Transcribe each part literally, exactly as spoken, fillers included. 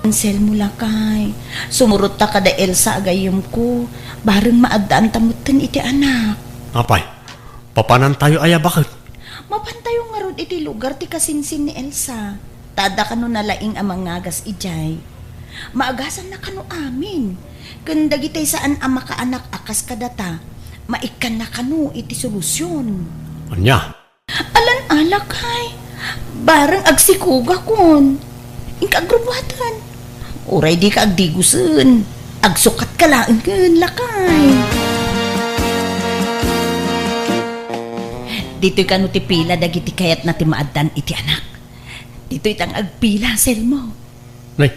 Anselmo, lakay, sumurotta kada Elsa a gayyemko, bareng maaddaanta metten iti anak. Apay, papanantayo aya baket? Mapantayo ngarud iti lugar ti kasinsin ni Elsa. Ta adda kano nalaing a mangagas idiay. Maagasanna kano amin. Ken dagiti saan a makaanak a kas kadata, maikkanna kano iti solusion. Ania? Alan a, lakay. Bareng agsikogakon. Inka agrubuaten. Uray dika agdigusen. Agsukatka laengen, lakay. Ditoy kano ti pila dagiti kayatna ti maaddaan iti anak. Ditoy ta nga agpila, Selmo. Nay,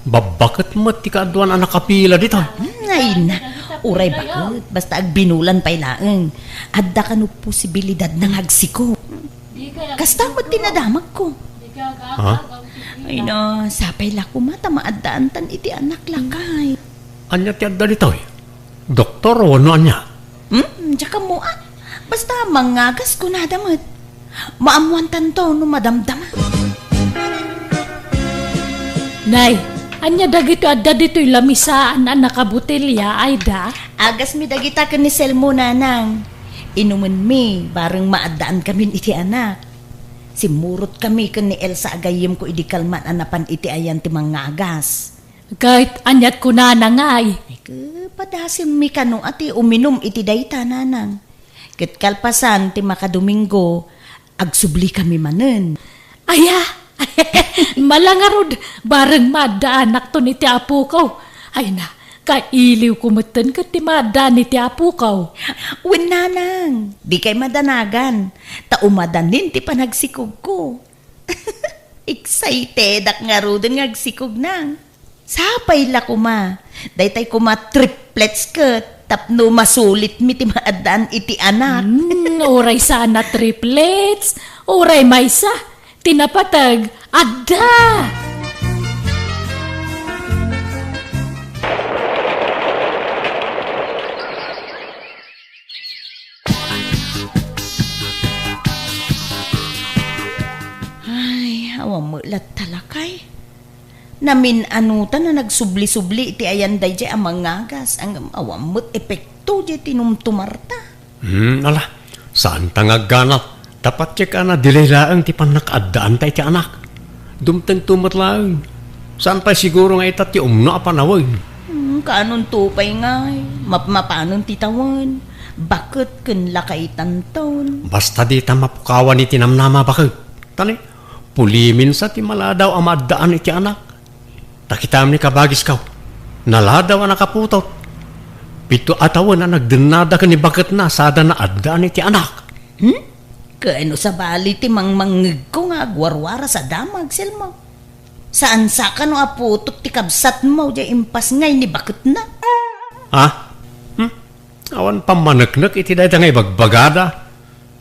babbaket met ti kaaduan a nakapila dita. Hmm, ay na, uray baket, basta agbinulan pay laeng. Adda kano posibilidad nga agsikog. Kasta met ti nadamagko. Ha? Ay na, sapay la koma ta maaddaantan iti anak, lakay. Ania ti adda ditoy? Doktor wenno ania? Hmm, diak ammo, ah. Basta mangagas kunada met. Maammoantanto no madamdama. Nay, ania dagitoy adda ditoy lamisaan a nakabotelya, Aida? Agasmi dagita ken ni Selmo, nanang. Inumenmi, bareng maaddaankamin iti anak. Simmurotkami ken ni Elsa a gayyemko idi kalman a napan iti ayan ti mangagas. Ket aniat kunana ngay? Ay, ke, padasemmi kano a ti uminum iti dayta, nanang. Ket kalpasan ti makadomingo, agsublikami manen. Aya, mala ngarud, bareng maaddaanakton iti apokaw. Ay na, kailiwko metten ket ti maaddaan iti apokaw. Wen, nanang, dikay madanagan, ta umadanin ti panagsikogko. Excitedak ngaruden nga agsikog, nang. Sapay la koma. Daytay koma triplets ket tapno masulitmi ti maaddaan iti anak. Hmm, uray saan a triplets, uray maysa. Ti napateg, adda! Ay, awan met latta, lakay. Namin-anutan a nagsubli-subli iti ayan daydiay a mangagas, ngem awan met epekto diay tinumtumarta. Hmm, ala, saanta nga agganat. Dapat ti kana, delay laeng ti pannakaaddaanta iti anak. Dumtengto met laeng. Saan pay siguro nga ita ti umno a panawen? Hmm, kaanonto pay ngay, mapmapanen ti tawen, baket ken lakaytanton. Basta dita mapukawan iti namnama, baket. Tani, puliminsa ti maladaw a maaddaan iti anak. Ta kitam ni kabagiskaw, naladaw a nakaputot. Pito a tawen a nagdennada ken ni baketna sada naaddaan iti anak. Hmm? Ken no sabali ti mangmangngegko nga agwarwara sa damag, Selmo. Saan sa kano a putot ti kabsatmo diay impas ngay ni baketna? Ha? Hmm? Awan pammaneknek iti dayta nga ibagbagada.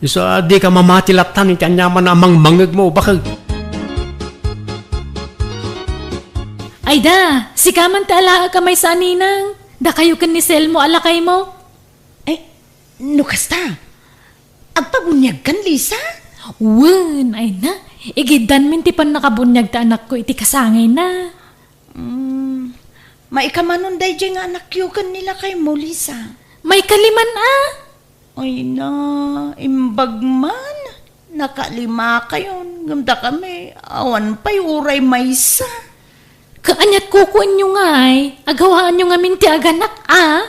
Isu a dika mamati lattan iti aniaman a mangmangngegmo, baket. Ay da, sika man ti alaek a maysa a ninang. Dakayo ken ni Selmo a lakaymo. Eh, no kasta, agpabuniagkan, Lisa? Wen, ay na. Igiddanmin ti pannakabuniag ti anakko iti kasangayna. Hmm, maikamanon daydiay nga anakyo ken ni lakaymo, Lisa? Maikaliman a. Ay na, imbag man. Nakalima kayon, ngem dakami, awan pay uray maysa. Kaaniat kukuenyo ngay, agawaanyo ngamin ti aganak a?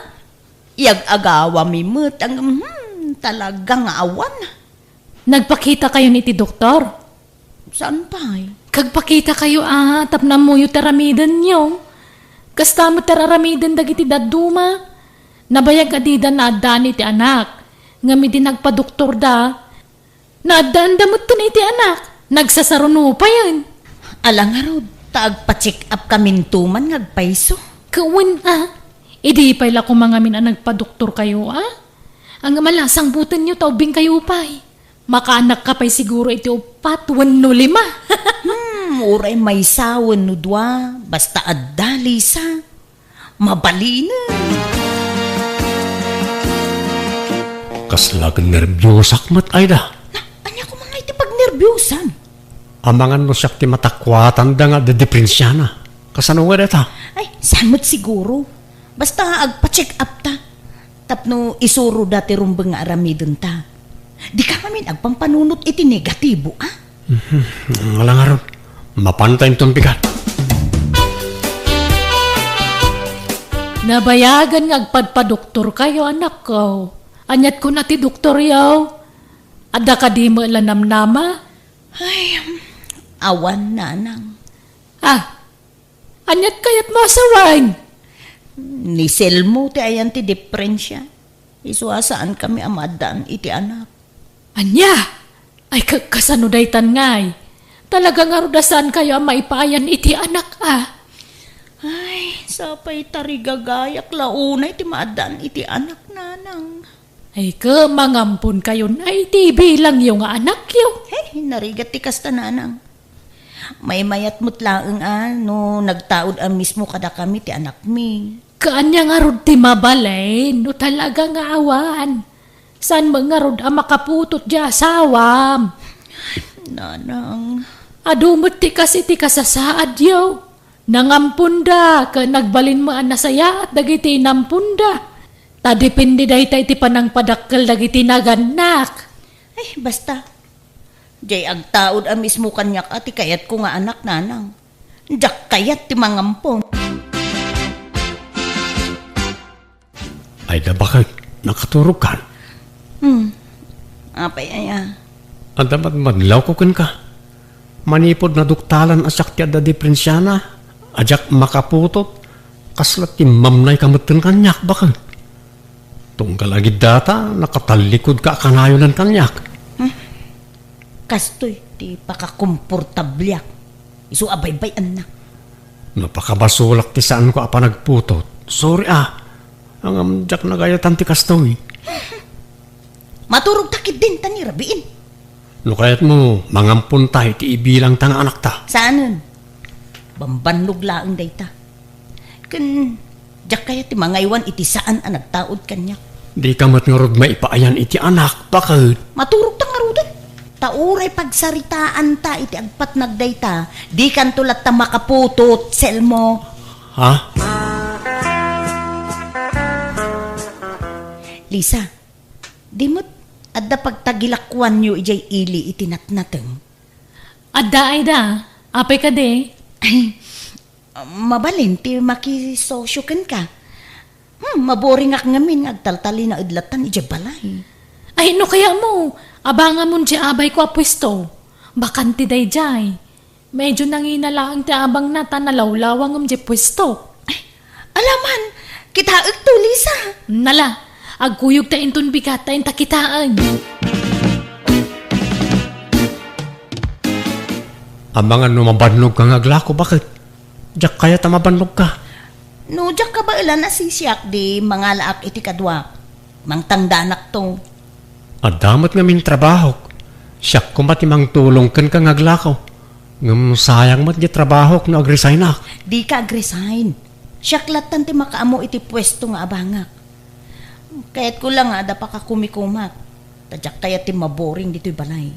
Iyag-agawami met, ngem, hmm, talaga nga awan. Nagpakita kayon iti doktor? Saan pay? Kagpakita kayo a, tapno ammoyo ti aramidenyo. Kasta met ti ar-aramiden dagiti dadduma. Nabayag a dida naaddaan iti anak. Ngem idi nagpadoktorda, naaddaanda metten iti anak. Nagsasaruno payen. Ala ngarud, ta agpa-check up kaminto man nga agpayso. Kawen a, idi pay la koma ngamin a nagpadoktor kayo a? Ang malasang butenyo ta ubbing kayo pay. Makaanakka pay siguro iti uppat wenno lima. Hmm, uray maysa wenno dua, basta adda, Lisa. Mabalinen. Kasla ket nerbiusak met, Aida. Na, ania koma nga iti pagnerbiusan? Amangan no siak ti matakuatanda nga didiferensiana. Kasano nga dayta? Ay, saan met siguro? Basta agpa-check up ta. Tapno isuro da ti rumbeng nga aramidenta. Dika ngamin agpampanunot iti negatibo, a? Mhm. Ala ngarud, mapanta inton bigat. Nabayagen nga agpadpadoktorkayo, anakko. Aniat kuna ti doktoryo? Adda kadi met la namnama? Ay, awan, nanang. Ah, aniat kayatmo a sawen? Ni Selmo ti ayan ti diferensia. Isu a saankami a maaddaan iti anak. Ania? Ay, ka-, kasano daytan ngay? Talaga ngarud a saankayo a maipaayan iti anak, a? Ay, sapay tarigagayak la unay ti maaddaan iti anak, nanang. Ay, ket mangamponkayon a iti ibilangyo nga anakyo. Hey, narigat ti kasta, nanang. Maymayat met laeng a no nagtaud a mismo kadakami ti anakmi. Kaanya ngarud ti mabalin no talaga nga awan. Saan met ngarud a makaputot ti asawam? Nanang. Adu met ti kas iti kasasaadyo. Nangamponda, ket nagbalin met a nasayaat dagiti inamponda. Ta depende dayta iti panangpadakkel dagiti nagannak. Ay, basta. Diay agtaud a mismo kaniak a ti kayatko nga anak, nanang. Diak kayat ti mangampon. Ay da, baket, nakaturogkan? Hmm. Apay aya? Adda madmadlawko kenka. Manipud naduktalan a siak ti adda diferensiana, a diak makaputot, kasla timmamnayka metten kaniak, baket. Tunggal agidda ta, nakatallikudka a kanayonan kaniak. Hmm. Kastoy ti pakakomportabliak. Isu a baybay-annak. No pakabasolak ti saanko a panagputot, sorry a. Ngem diak nagayatan ti kastoy. Maturogta ketdin ta ni rabiin. No kayatmo, mangamponta iti ibilangta nga anakta. Saanen? Bambannog laeng dayta. Ken, diak kayat ti mangaywan iti saan a nagtaud kaniak. Dika met ngarud maipaayan iti anak, baket. Maturogta ngaruden. Ta uray pagsaritaanta iti agpatnag dayta, dikanto latta makaputot, Selmo. Ha? Lisa, di met adda pagtagilakuanyo idiay ili iti natnateng? Adda, Aida. Apay kadi? Ay, mabalin ti makisosyo kenka. Hmm, maboringak ngamin nga agtaltalinaed lattan idiay balay. Ay, no kayatmo, abangamon diay abayko a puesto. Bakante daydiay. Medyo nangina laeng ti abangna ta nalawlawa ngem diay puesto. Ay, alaman, kitaekto, Lisa. Nala, agkuyogta inton bigat ta inta kitaen. Amangan no mabannogka nga aglako, baket? Diak kayat a mabannogka. No diak kabaelan a sisiak, di mangalaak iti kaduak. Mangtangdanakto. Adda met ngamin trabahok. Siak koma ti mangtulong kenka nga aglako. Ngem sayang met diay trabahok no agresignak. Dika agresign. Siak lattan ti makaammo iti puesto nga abangak. Kayatko la nga adda pakakumikumak. Ta diak kayat ti maboring ditoy balay.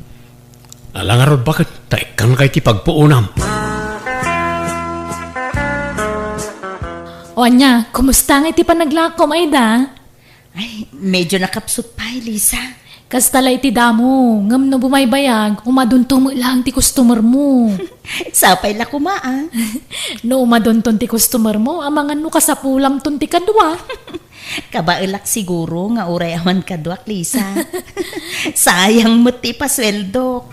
Ala ngarud, baket, ta ikkanka iti pagpuonam. O ania, kumusta nga iti panaglakom, Aida? Ay, medyo nakapsut pay, Lisa. Kasta la iti damo, ngem no bumaybayag, umadunto met laeng ti customer mo. Sapay la koma, a. No umadunton ti customer mo, amangan no kasapulamton ti kadua. Kabaelak siguro nga uray awan kaduak, Lisa. Sayang met ti ipasueldok.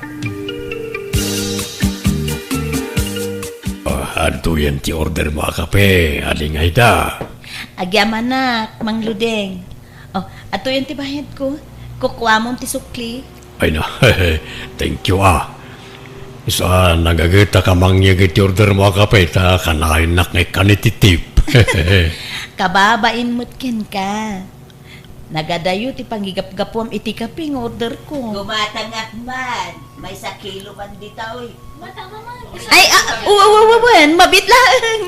Ah, adtoyen ti order mo a kape, Aling Aida. Agyamanak, Mang Ludeng. Oh, adtoyen ti bayadko. Kukuamon ti sukli. Ay na, thank you, a. Isu a nagagetak a mangyeg iti order mo a kape, ta kanayennak nga ikkan iti tip. Kababain met kenka. Nagadayo ti pangigapgapuam iti kape nga order ko. Gumatangak man, maysa kilo man ditoy. Ay, ah, wa-, wa-, wa-, wen, mabit laeng.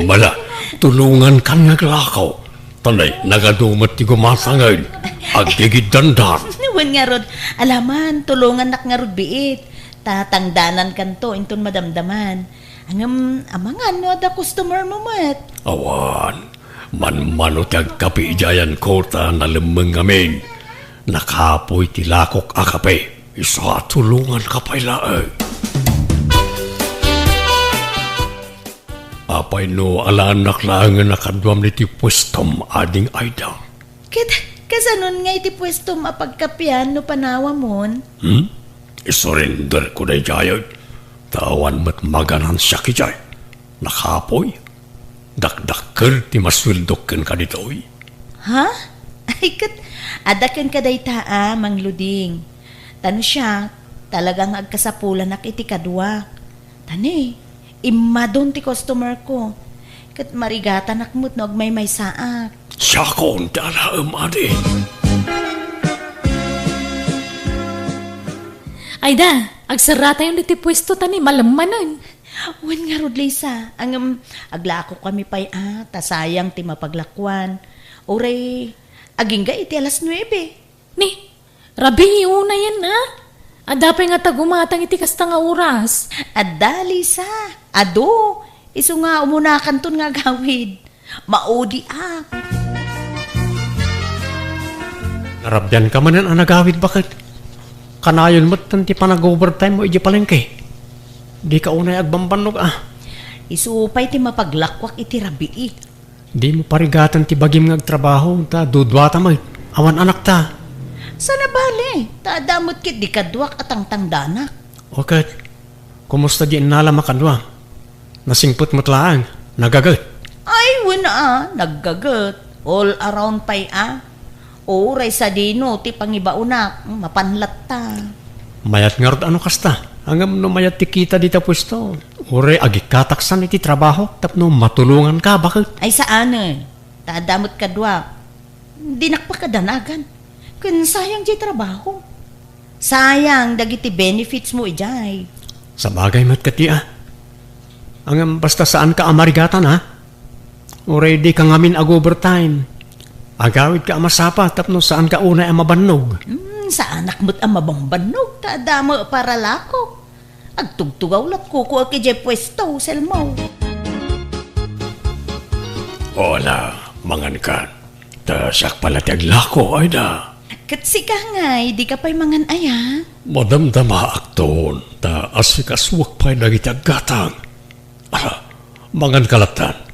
Mala, tulongankan nga aglako. Tanay, nagadu met ti gumatangen. Aggigiddandar. Wen ngarud, alaman, tulongannak ngarud biit. Ta tangdanankanto inton madamdaman. Ngem amangan no adda customer mo met. Awan. Manmano ti agkape idiay a kuarta, nalemmeng ngamin. Nakapuy ti lakok a kape. Isu a tulonganka pay laeng. Apay no alaennak laengen a kaduam iti puestom, Ading Aida? Ket kasanon nga iti puestom a pagkapean no panawamon? Hmm? Isurenderko daydiay, ta awan met maganansiak idiay. Nakapuy. Dakdakkel ti masueldok kenka ditoy. Ha? Ay, ket adda kenka dayta a, Mang Luding. Ta no siak, talaga nga agkasapulanak iti kaduak. Ta ni, immadon ti customer ko. Ket marigatanak met no agmaymaysaak. Siakon ti alaem, adi. Ayda, agserratayon ditoy puesto ta ni malemmanen. Wen ngarud, Lisa, ngem aglakokami pay a, ta sayang ti mapaglakuan. Uray, agingga iti alas nuebe. Ni, rabii unayen a? Adda pay nga tagumatang iti kasta nga oras? Adda, Lisa. Adu, isu nga umunakanton nga agawid. Maudi a. Narabianka manen a nagawid, baket? Kanayon met ti panag-overtime mo idiay palengke. Dika unay agbambannog a. Isu pay ti mapaglakuak iti rabii. Dimo parigaten ti bagim nga agtrabaho, ta duduata met. Awan anakta. Saan a bale, ta adda met ketdi kaduak a tangtangdanak. O ket, kumusta di innalam a kadua? Nasingpet met laeng, nagaget. Ay, wen a, naggaget. All around pay a. Uray sadino ti pangibaonak, mapan latta. Mayat ngarud a no kasta. Ngem no mayat ti kita dita puesto, uray agikkataksan iti trabaho tapno matulonganka, baket? Ay, saanen. Ta adda met kaduak. Dinak pakadanagan. Ken sayang diay trabaho. Sayang dagiti benefits mo idiay. Sabagay met ketdi a. Ngem basta saanka a marigatan a. Uray dika ngamin ag-overtime. Agawidka a masapa tapno saanka unay a mabannog. Hmm, saanak met a mabambannog ta adda met paralakok. Agtugtugaw latkukuak idiay puesto, Selmo. Hola, mangankan. Ta siak pay la ti aglako, Ayda. Ket sika ngay, dika pay mangan aya? Madamdamaakton, ta asikasuak pay dagiti aggatang. Ala, manganka lattan.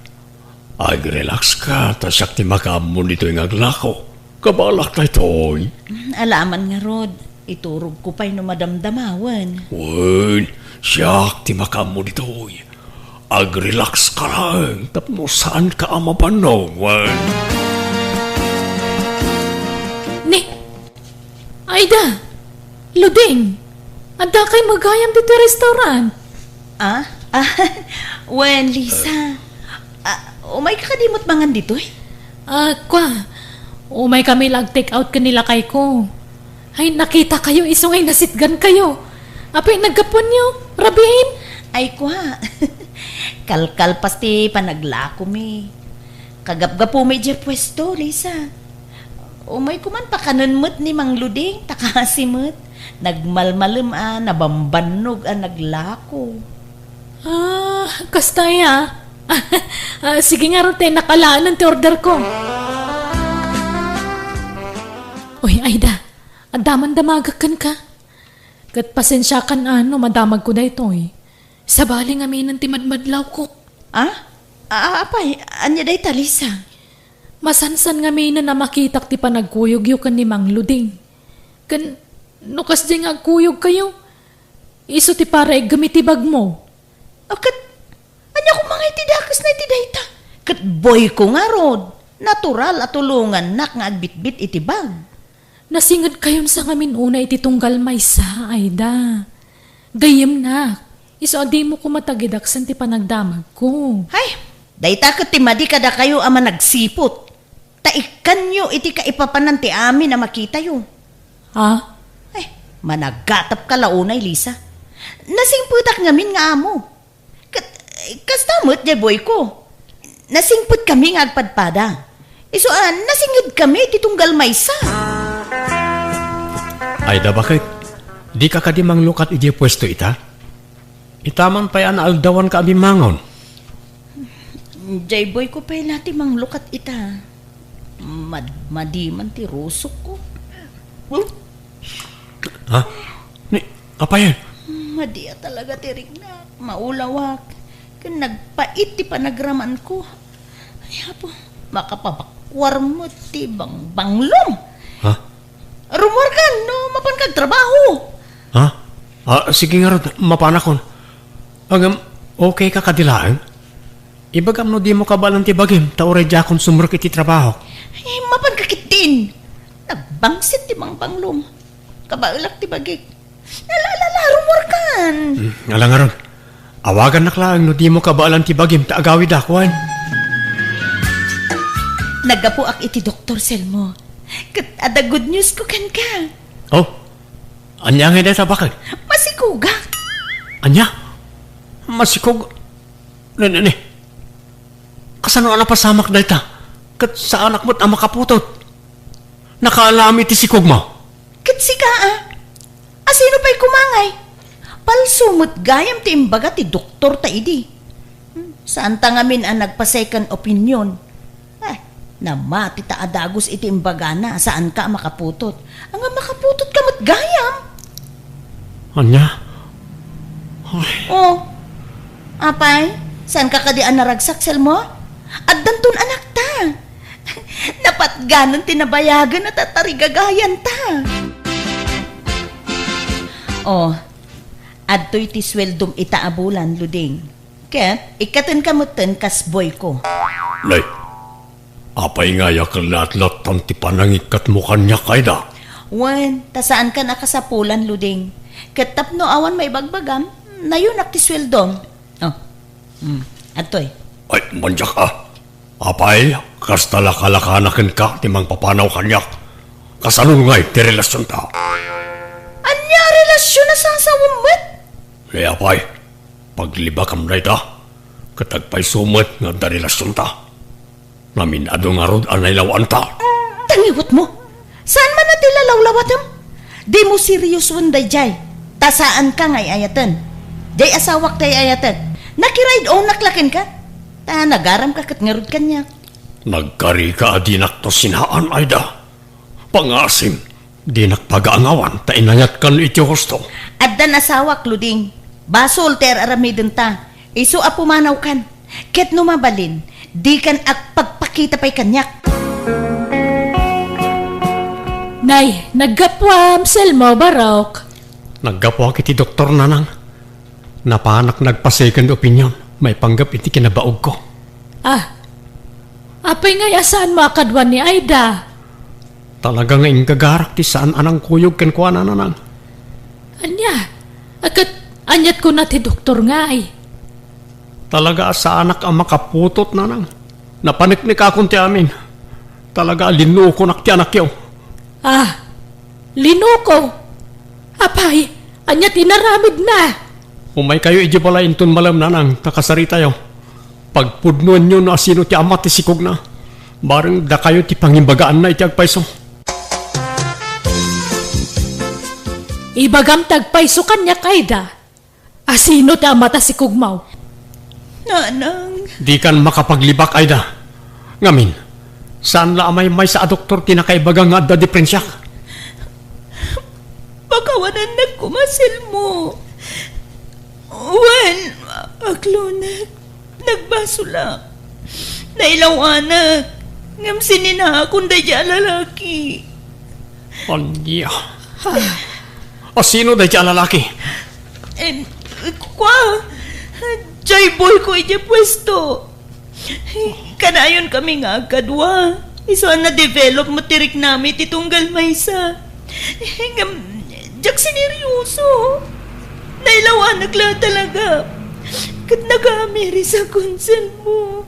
Agrelaxka, ta siak ti makaammo ditoy nga aglako. Kabalak daytoy. Mm, alaman ngarud, iturogko pay no madamdamawen. Wen, siak ti makaammo ditoy. Agrelaxka laeng tapno saanka a mabannog, wen. Ni, Ayda, Luding, adda kay magayam ditoy restaurant? Ah? Ah, wen, Lisa. Ah, umayka kadi met mangan ditoy? Ah, kwa, umay kami la ag-take out ken ni lakayko. Ay, nakita kayo, isu ngay nasitgan kayo. Apay, naggapuanyo, rabiin? Ay, kwa. Kalkalpas ti panaglakomi. Kagapgapumi idiay puesto, Lisa. Umayko man pakanen met ni Mang Luding, ta kasi met, nagmalmalem a nabambannog a naglako. Ah, kasta aya. Ah, sige ngarud, ta innak alaenen ti order ko. Uy, Ayda, adda man damagek kenka. Ket pasensiakan a no madamagko daytoy. Sabali ngaminen ti madmadlawko. Ah? Ah, apay, ania dayta, Lisa? Masansan ngaminen a makitak ti panagkuyogyo ken ni Mang Luding. Ken no kasdiay nga agkuyogkayo, isu ti para iggem iti bagmo. A, ket ania koma nga iti dakesna iti dayta? Ket boyko ngarud, natural a tulongannak nga agbitbit iti bag. Nasingedkayon sa ngamin una iti tunggal maysa, Ayda. Gayyemnak, isu a dimo koma tagidaksen ti panagdamagko. Hay, dayta ket ti madi kadakayo a managsiput. Ta ikkanyo iti kaipapanan ti amin a makitayo. Ha? Ay, managatapka la unay, Lisa. Nasingpetak ngamin nga amo. Ket, kasta met, diay boyko. Nasingpetkami nga agpadpada. Isu a, nasingedkami ti tunggal maysa. Ayda, baket? Dika kadi manglukat idiay puesto ita? Ita man pay a naaldawanka a bimmangon. Jay boyko pay la ti manglukat ita. Mad-, madi man ti rusokko. Ha? Ni, apay? Madi a talaga ti riknak. Maulawak. Ken nagpait ti panagramanko. Ay, Apo, makapabakwar met ti bangbanglom. Ha? Rummuarkan no mapanka agtrabaho. Ha? Ah, sige ngarud, mapanakon. Ngem, okay ka kadi laeng? Ibagam no dimo kabaelan ti bagim, ta uray diakon sumrek iti trabaho. Ay, mapanka ketdin. Nagbangsit ti bangbanglom. Kabaelak ti bagik. Ala, ala, ala, rummuarkan. Hmm, ala ngarud. Awagannak laeng no dimo kabaelan ti bagim ta agawidak, wen. Naggapuak iti doktor, Selmo. Ket adda good news ko kenka. Oh? Ania ngay dayta baket? Masikogak. Ania? Masikog? Ne, ne, ne. Kasano a napasamak dayta? Ket saanak met a makaputot. Nakaalam iti sikogmo? Ket sika, a? Asino pay koma ngay? Palso met gayam ti imbaga ti doktor ta idi. Hmm, saanta ngamin a nagpa-second opinion. Eh, namati ta a dagus iti imbagana a saanka a makaputot. Anga makaputotka met gayam? Ania? Ay. Oh. Apay, saanka kadi a naragsak, Selmo? Addanton anakta. Napatganen ti nabayagen a tatarigagayanta. Oh, adtoy ti sueldom ita a bulan, Luding. Ket ikkatenka metten kas boyko. Nay, apay ngay a kellatlattan ti panangikkatmo kaniak, Aida? Wen, ta saankan a kasapulan, Luding. Ket tapno awan maibagbagam, nayonak ti sueldom. Oh. Hmm. Adtoy. Ay, mandiak a. Apay, kasta lakalakana kenka ti mangpapanaw kaniak. Kasano ngay ti relasionta? Ania a relasion a sasawem met? Ni apay, paglibakam dayta, ket agpayso met nga adda relasionta. Ngamin adu ngarud a nailawanta. Tangiwetmo! Saan man a ti lalawlawatem? Dimo seriosoen daydiay, ta saanka nga ay-ayaten. Diay asawak ti ay-ayatek. Nakiride-onak la kenka. Ta nagaramka ket ngarud kaniak. Nagkarika a dinakto sinaan, Aida. Pangasim, dinak pagaangawan ta inayatkan iti husto. Addan asawak, Luding. Basol ti ar-aramidenta. Isu a pumanawkan. Ket no mabalin, dikan agpagpakita pay kaniak. Nay, naggapuam, Selmo, Barok. Naggapuak iti doktor, nanang. Napanak nagpa-second opinion maipanggep iti kinabaogko. Ah, apay ngay a saanmo a kaduan ni Aida? Talaga nga inggagarak ti saan a nangkuyog kenkuana, nanang. Ania? A ket aniat kuna ti doktor ngay? Talaga a saanak a makaputot, nanang. Napaneknekakon ti amin. Talaga a linukonak ti anakyo. Ah, linuko? Apay, ania ti inaramidna? Umaykayo idiay balay inton malem, nanang, ta kasaritayo. Pagpudnoenyo no asino ti ama ti sikogna. Bareng dakayo ti pangimbagaanna iti agpayso. Ibagam ti agpayso kaniak, Aida. Asino ti ama ta sikogmo? Nanang. Dikan makapaglibak, Aida. Ngamin, saan la a maymaysa a doktor ti nakaibaga nga adda diperensiak? Pakawanannak koma, Selmo. Wen, aklonek. Nagbasolak. Nailawanak. Ngem sininaakon daydiay a lalaki. Ania? Asino daydiay a lalaki? Em, kua, jay boyko idiay puesto. Kanayonkami nga agkadua. Isu a na-develop met ti riknami ti tunggal maysa. Ngem, diak sineryoso. Nailawanak la talaga. Ket nagamiris a konselmo.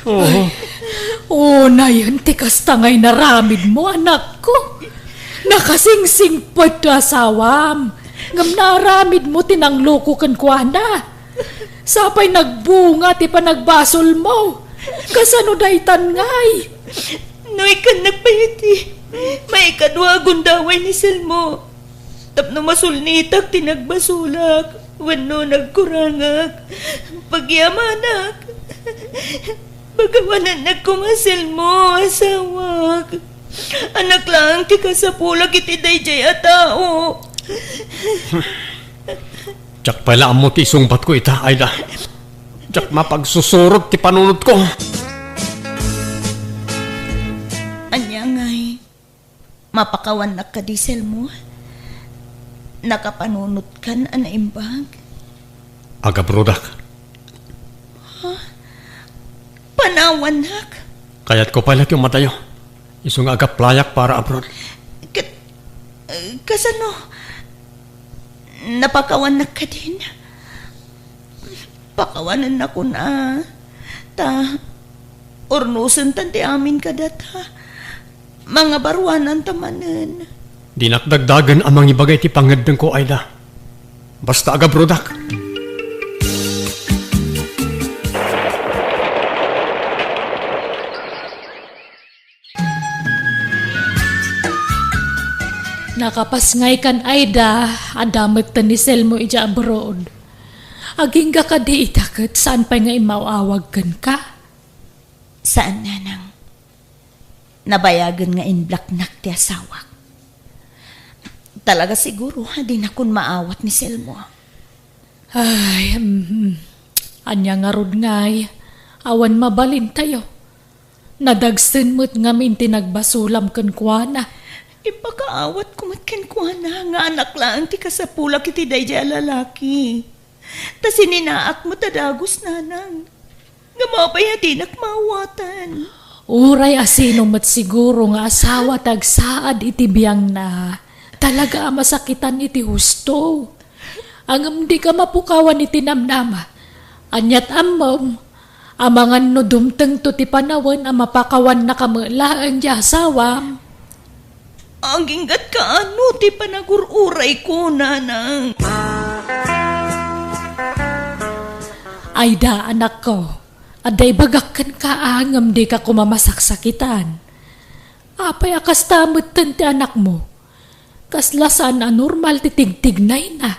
Oh. Unayen ti kasta nga inaramidmo, anakko. Nakasingsingpet ti asawam. Ngem naaramidmo ti nangloko kenkuana. Sapay nagbunga ti panagbasolmo. Kasano daytan ngay? No ikkannak pay iti maikadua a gundaway ni Selmo, tapno masulnitak ti nagbasolak. Wenno nagkurangak, pagyamanak. Pakawanannak koma, Selmo, asawak. Annak laeng ti kasapulak iti daydiay a tao. Diak pay la ammo ti isungbatko ita, Aida. Diak mapagsusurot ti panunotko. Ania ngay? Mapakawannak kadi, Selmo? Nakapanunotkan a naimbag? Agabrodak. Ha? Panawannak? Kayatko pay la ti umadayo. Isu nga agaplayak para abroad. Ket, eh, kasano? Napakawannak kadin? Pakawanannakon a. Ta, urnosentan ti amin kadata. Mangabaruananta manen. Dinak dagdagen a mangibaga iti pangngeddengko, Aida. Basta agabrodak. Nakapas ngay kan Aida, adda metten ni Selmo idiay abroad. Agingga kadi ita ket saan pay nga immaw-awag kenka? Saan, nanang. Nabayagen nga inblaknak ti asawak. Talaga siguro a dinakon maawat ni Selmo. Ay, mm, ania ngarud ngay? Awan mabalintayo. Nadagsen met ngamin ti nagbasolam kenkuana. Impakaawatko met kenkuana nga annak laeng ti kasapulak iti daydiay a lalaki. Ta sininaak met a dagus, nanang. Ngem apay a dinak maawatan? Uray a sino met siguro nga asawa ti agsaad iti biangna, talaga a masakitan iti husto. Ngem dika mapukawan iti namnama. Aniat ammom, amangan no dumtengto ti panawen a mapakawannaka met laeng ti asawam. Aginggatka no ti panagur-urayko, nanang. Aida, anakko, adda ibagak kenka a ngem dika koma masaksakitan. Apay a kasta metten ti anakmo? Kasla saan a normal ti tigtignayna.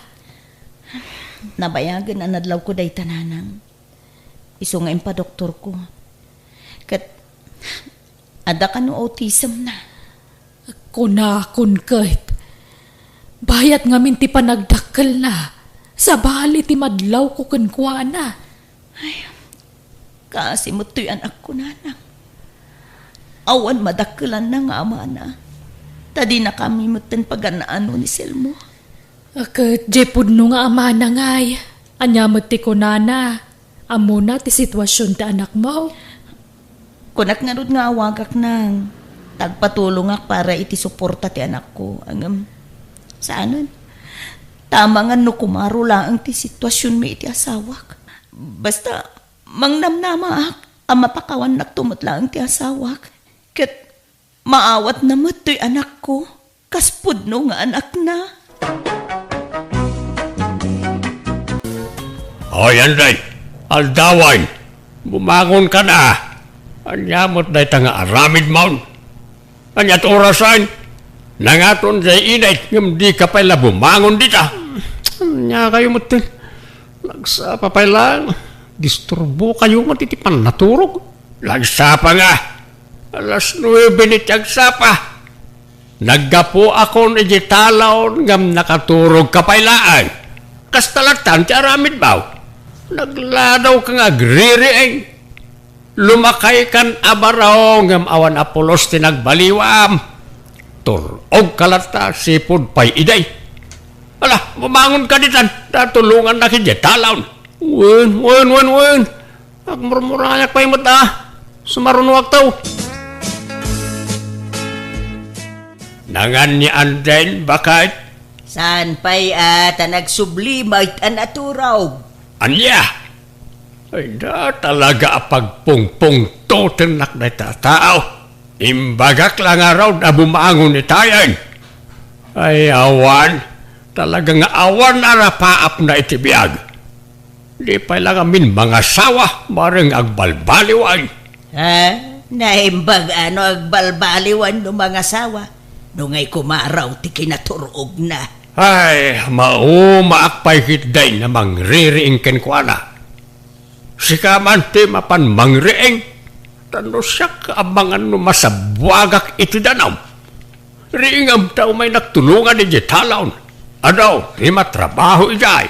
Nabayagen a nadlawko dayta, nanang. Isu nga impadoktorko. Ket adda kano autism na. Kunakon ket, bayat ngamin ti panagdakkelna, sabali ti madlawko kenkuana. Ay, kaasi met toy anakko, nanang. Awan madakkelanna nga amana. Ta dinakami metten pagan-ano ni Selmo. Ket diay pudno nga amana ngay, ania met ti kunana? Ammona ti situasion ti anakmo? Kunak ngarud nga awagak, nang, ta agpatulongak para iti suporta ti anakko. Ngem, saanen. Ta amangan no kumaro laeng ti situasionmi iti asawak. Basta, mangnamnamaak a mapakawannakto met laeng ti asawak. Ket, maawatna met toy anakko, kas pudno nga anakna. Oy, Anday, aldaway, bumangon ka na. Ania met dayta nga aramidmon? Aniat orasen? Nangaton diay init, ngem dika pay la bumangon dita. Ania kayo met? Nagsapa pay lang. Disturbo kayo met iti pannaturog. Nagsapa nga. Alas nuebe ni ti agsapa. Naggapuakon iti talaon ngem nakaturogka pay laeng. Kasta latta ti aramidmo. Nagladawka nga agririing. Lumakaykan a baro ngem awan a pulos ti nagbaliwam. Tur-ogka latta, sipud pay idi. Ala, bumangonka ditan, ta tulongannak idiay talaon. Wen, wen, wen, wen. Agmurmurayak pay met a. Sumarunoakto. Nangan ni Anday, baket? Saan pay a ta nagsubli met a naturog. Ania? Ay, da talaga a pagpungpungtotennak dayta a tao. Imbagak la ngarud a bumangon itayen. Ay, awan. Talaga nga awan a napaapna iti biag. Di pay la ngamin mangasawa, bareng agbalbaliwan. Ha? Naimbag a no agbalbaliwan no mangasawa? No ngay kumaro ti kinaturogna. Ay, maumaak pay ketdi a mangririing kenkuana. Sika man ti mapan mangriing, ta no siak, amangan no masabuagak iti danum. Riingem ta umaynak tulongan idiay talon. Adu ti matrabaho idiay.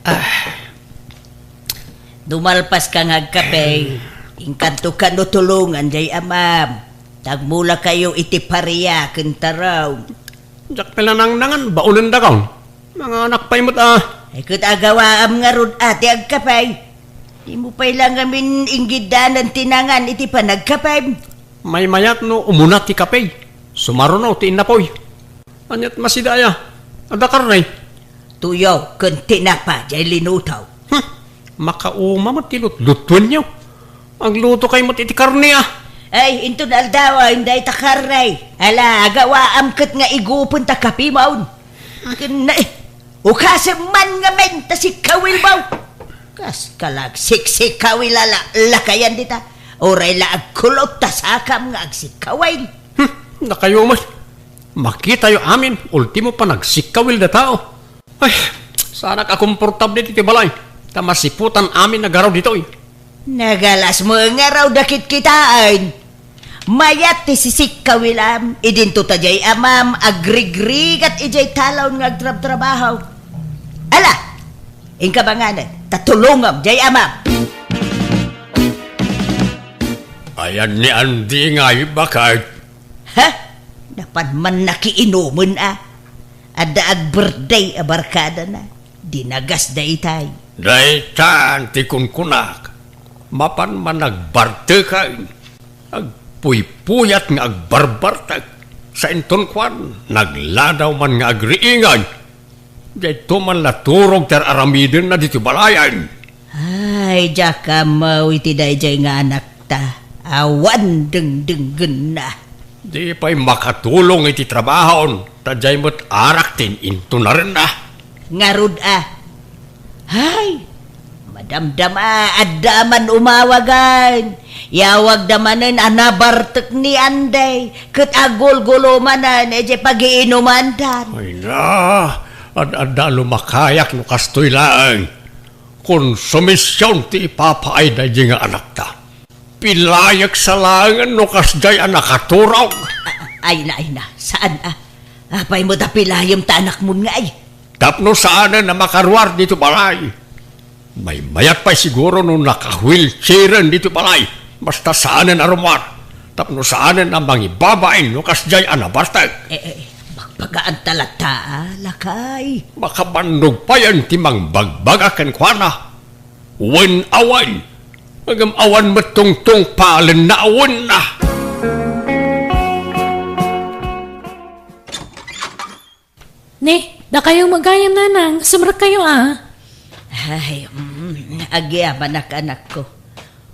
Ah. Dumalpas ka nga agkape, inkanto kano tulongan jay amam. Tagmula kayo iti paria ken taraw. Diak pay nanangnangan, baonendakon. Nanganak pay met a. Ay, ket agawaam ngarud a ti agkape. Dimo pay la ngamin inggiddanan ti nangan iti panagkapem. Maymayat no umuna ti kape. Sumaruno ti innapoy. Aniat masida aya? Adda karne? Tuyo ken tinapa jay linutaw. Hmm, makauma met ti lutlutuenyo. Agluto kay met iti karne, a. Ay, inton aldawen dayta karne. Ala, agawaam ket nga igupen ta kapimon. Ken na, eh, ukasem man ngamin ta sikkawilmo. Kas ka la agsikkawil a la-, lakayan dita. Uray la agkulot ta sakam nga agsikkawil. Hmm, dakayo met. Makitayo amin, ultimo panagsikkawil da tao. Ay, saanak a komportable ditoy balay. Ta masiputan amin a garaw ditoy. Nagalas mo nga raw dakit kitaan. Mayat ti sisikkawilam, idinto ta jay amam agrigrigat idiay talon nga agtrabtrabaho. Ala, inka manganen, ta tulongam jay amam. Ayan ni Andy nga ibakat. Ha? Napan man nakiinumen a? Adda ag-birthday a barkadana. Dinagas daytay. Daytan ti kunkunak. Mapan man agbarteken. Agpuypuyat nga agbarbartek. Sainton kuan, nagladaw man nga agriingan. Dayto man la turog ti ar-aramidenna ditoy balayan. Ay, diak ammo iti daydiay nga anakta. Awan dengdenggenna. Di pay makatulong iti trabahon, ta diay met arak ti intunarenna. Ngarud a. Ay, madamdama, adda man umawagan. Yawagda manen a nabartek ni Andy, ket agulgulo manen idiay pagiinumandan. Ay na, ad-adda lumakayak no kastoy laeng. Konsumision ti ipapaay daydi nga anakta. Pilayek sa laengen no kasdiay a nakaturog. A-, a-, ay na, ay na. Saan a? Apay met a pilayem ta anakmon nga ay? Tapno saanen a makaruar ditoy balay. Maymayat pay siguro no naka-wheelchairen ditoy balay. Basta saanen a rumuar. Tapno saanen a mangibabain no kasdiay a nabartek. Eh, eh, bagbagaan ta latta, a, lakay. Makabannog payen ti mangbagbaga kenkuana. Wen awan, ngem awan met tungtungpalen a wenna. Ni, dakayo met gayam, nanang, sumrekkayo a. Ay, mm, agyamanak, anakko.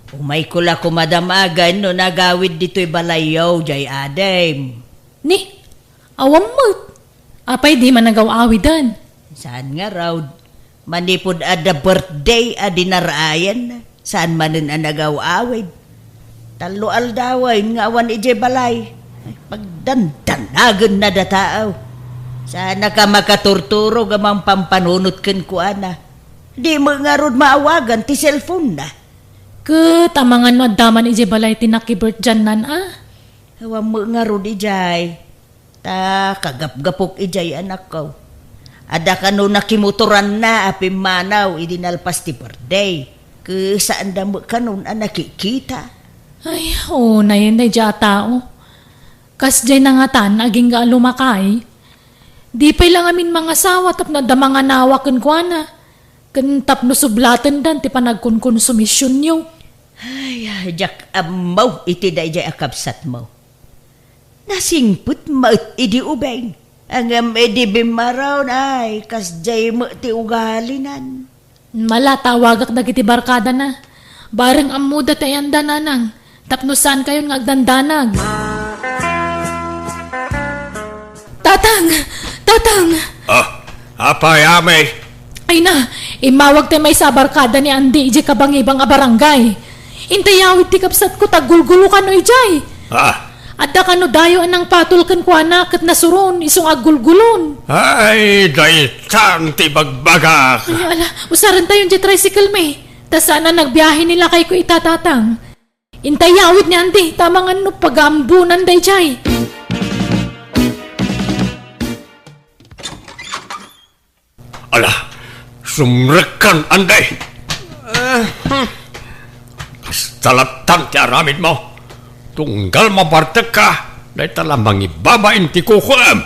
Umayko la koma damagen no nagawid ditoy balayyo, jay adim. Ni, awan met. Apay di man nagaw-awiden? Saan ngarud. Manipud adda birthday a dinarayan, saan manen a nagaw-awid. Tallo aldawen nga awan idiay balay. Ay, pagdandanagenna da tao. Saanak a makaturturog a mangpampanunot kenkuana. Di met ngarud maawagan ti cellphone-na. Ket amangan no adda man idiay balay ti nakibirthday-nan a? Awan met ngarud idiay. Ta kagapgapok idiay, anakko. Adda kano nakimotoranna a pimmanaw idi nalpas ti birthday. Ket saanda met kanon a nakikita. Ay, unayen daydiay a tao. Kasdiay nangatan agingga a lumakay. Di pay la ngamin mangasawa tapno adda manganawa kenkuana. Ken tapno sublatendan ti panagkonkonsumisionyo. Ay, diak ammo iti daydiay a kabsatmo. Nasingpet met idi ubing. Ngem idi bimmaron, ay, kasdiay met ti ugalinan. Ala, tawagak dagiti barkadana. Bareng ammoda ti ayanda, nanang. Tapno saankayon nga agdandanag. Tatang! Tatang! Ah, apay, amay? Ay na, immawag ti maysa a barkada ni Andy idiay kabangibang a barangay. Intay awid ti kabsatko ta gulgulo kano idiay. Ah, Adda kano dayo a nangpatol kenkuana ket nasuron isu nga aggulgulon. Ay, daytan ti ibagbagak. Ay, ala, usarentayon diay tricycle mi. Ta saan a nagbiahe ni lakayko ita, Tatang. Intay yawid ni Andy, ta amangan no pagaambunan daydiay. Ala, sumrekkan, Andy! Eh, hmm. Kasta lattan ti aramidmo. Tunggal mabartekka, dayta la mangibabain ti kukuem.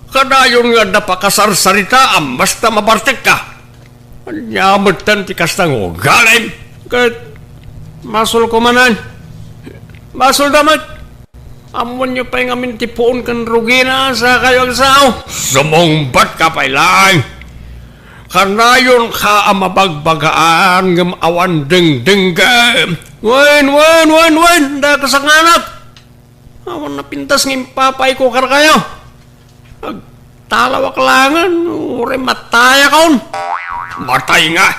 Kanayon nga adda pakasarsaritaam, basta mabartekka. Ania metten ti kasta nga ugalim? Ket basolko manen. Basolda met. Ammoenyo pay ngamin ti puon ken rugina, sakayo agsao. Sumungbatka pay laeng. Kanayonka a mabagbagaan ngem awan dengdenggem. Wen, wen, wen, wen, dakasanganak. Awan napintas nga impapayko kadakayo. Agtalawak laengen, uray matayakon. Matay nga.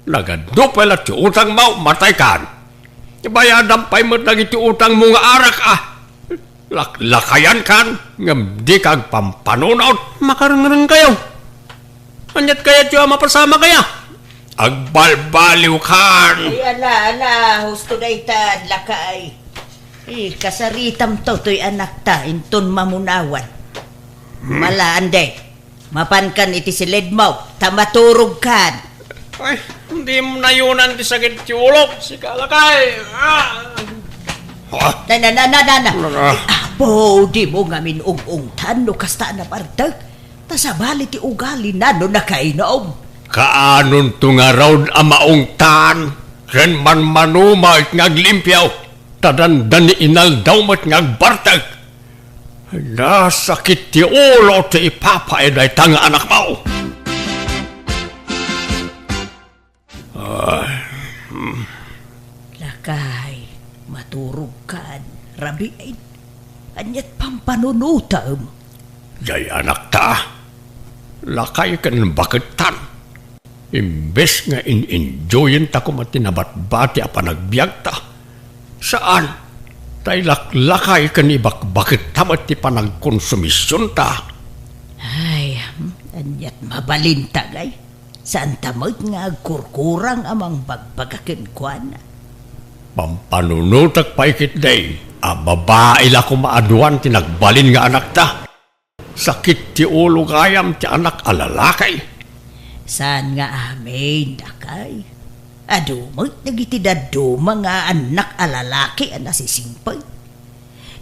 Nagadu pay la ti utangmo, mataykan. Ibayadam pay met dagiti utangmo nga arak, a. Laklakayankan, ngem dika agpampanunot. Makarengrengkayo. Aniat kayatyo a mapasamak aya? Agbalbaliwkan. Ay, ala, ala, husto dayta, lakay. Eh, kasaritamto toy anakta, inton mamunawan. Hmm. Ala, Andy. Mapankan iti silidmo, ta maturogkan. Ay, dimo nayonan ti sakit ti ulok, sika lakay. Ah! Ah! Na, na, na, na, na, na. Ano na? Apo, dimo ngamin ung-ungtan no kasta a nabartek. Ta sabali ti ugalina no nakainom. Kaanonto ngarud a maungtan ken manmano met nga aglimpio, ta dandani inaldaw met nga agbartek. Nasakit ti ulo ti ipapaay dayta nga anakmo. Ah, hmm. Lakay, maturogkan, rabiin. Aniat pampanunotem? Jay anakta, lakay ken bakettan. Imbes nga in-enjoyenta koma ti nabatbati a panagbiagta, saan, ta ilaklakay ken ibakbaketta met ti panagkonsumisionta. Ay, hmm, aniat mabalinta, gay? Saanta met nga agkurkurang a mangbagbaga kenkuana. Pampanunotek pay ketdi a babai la koma aduan ti nagbalin nga anakta. Sakit ti ulo gayam ti annak a lalaki. Saan nga amin, dakay. Adu met dagiti dadduma nga annak a lalaki a nasisingpet.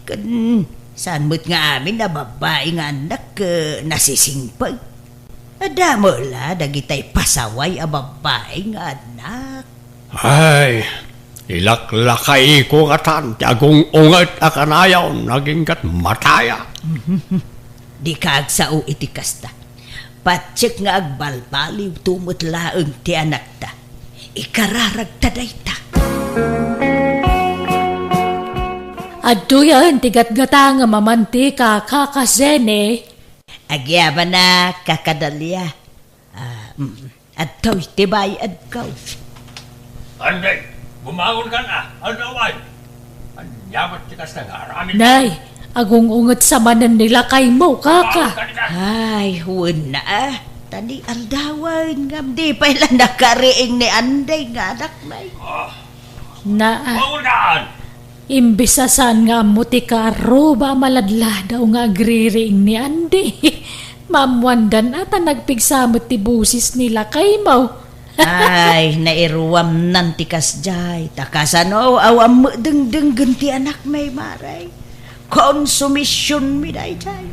Ken saan met nga amin a babbai nga annak, eh, nasisingpet. Adda met la dagitay pasaway a babbai nga annak. Ay, ilaklakayko ngatan ti agung-unget a kanayon nga aginggat mataya. Dika agsao iti kasta. Patiek nga agbalbaliwto met laeng ti anakta. Ikararagta dayta. Adtoyen ti gatgatangem a mantika, Kaka Zene. Agyamanak, Kaka Dalia. Ah, mm. Adtoy ti bayadko. Anday, bumangonkan a, aldawan. Ania met ti kasta nga aramid? Nay, agung-unget sa manen ni lakaymo, kaka. Bumangonkan ka. Ay, wen a. Ta ni aldawan, ngem di pay la nakariing ni Anday nga anak, nay. Ah. Na, ah. Bumangonkan! Imbes a saan nga ammo ti kaarruba a maladladaw nga agririing ni Andy. Maammoandan a ta nagpigsa met ti bosis ni lakaymo. Ay, nairuamnan ti kasdiay. Ta kasano, awan met dengdenggen ti anakmi, Mare. Konsumisionmi daydiay.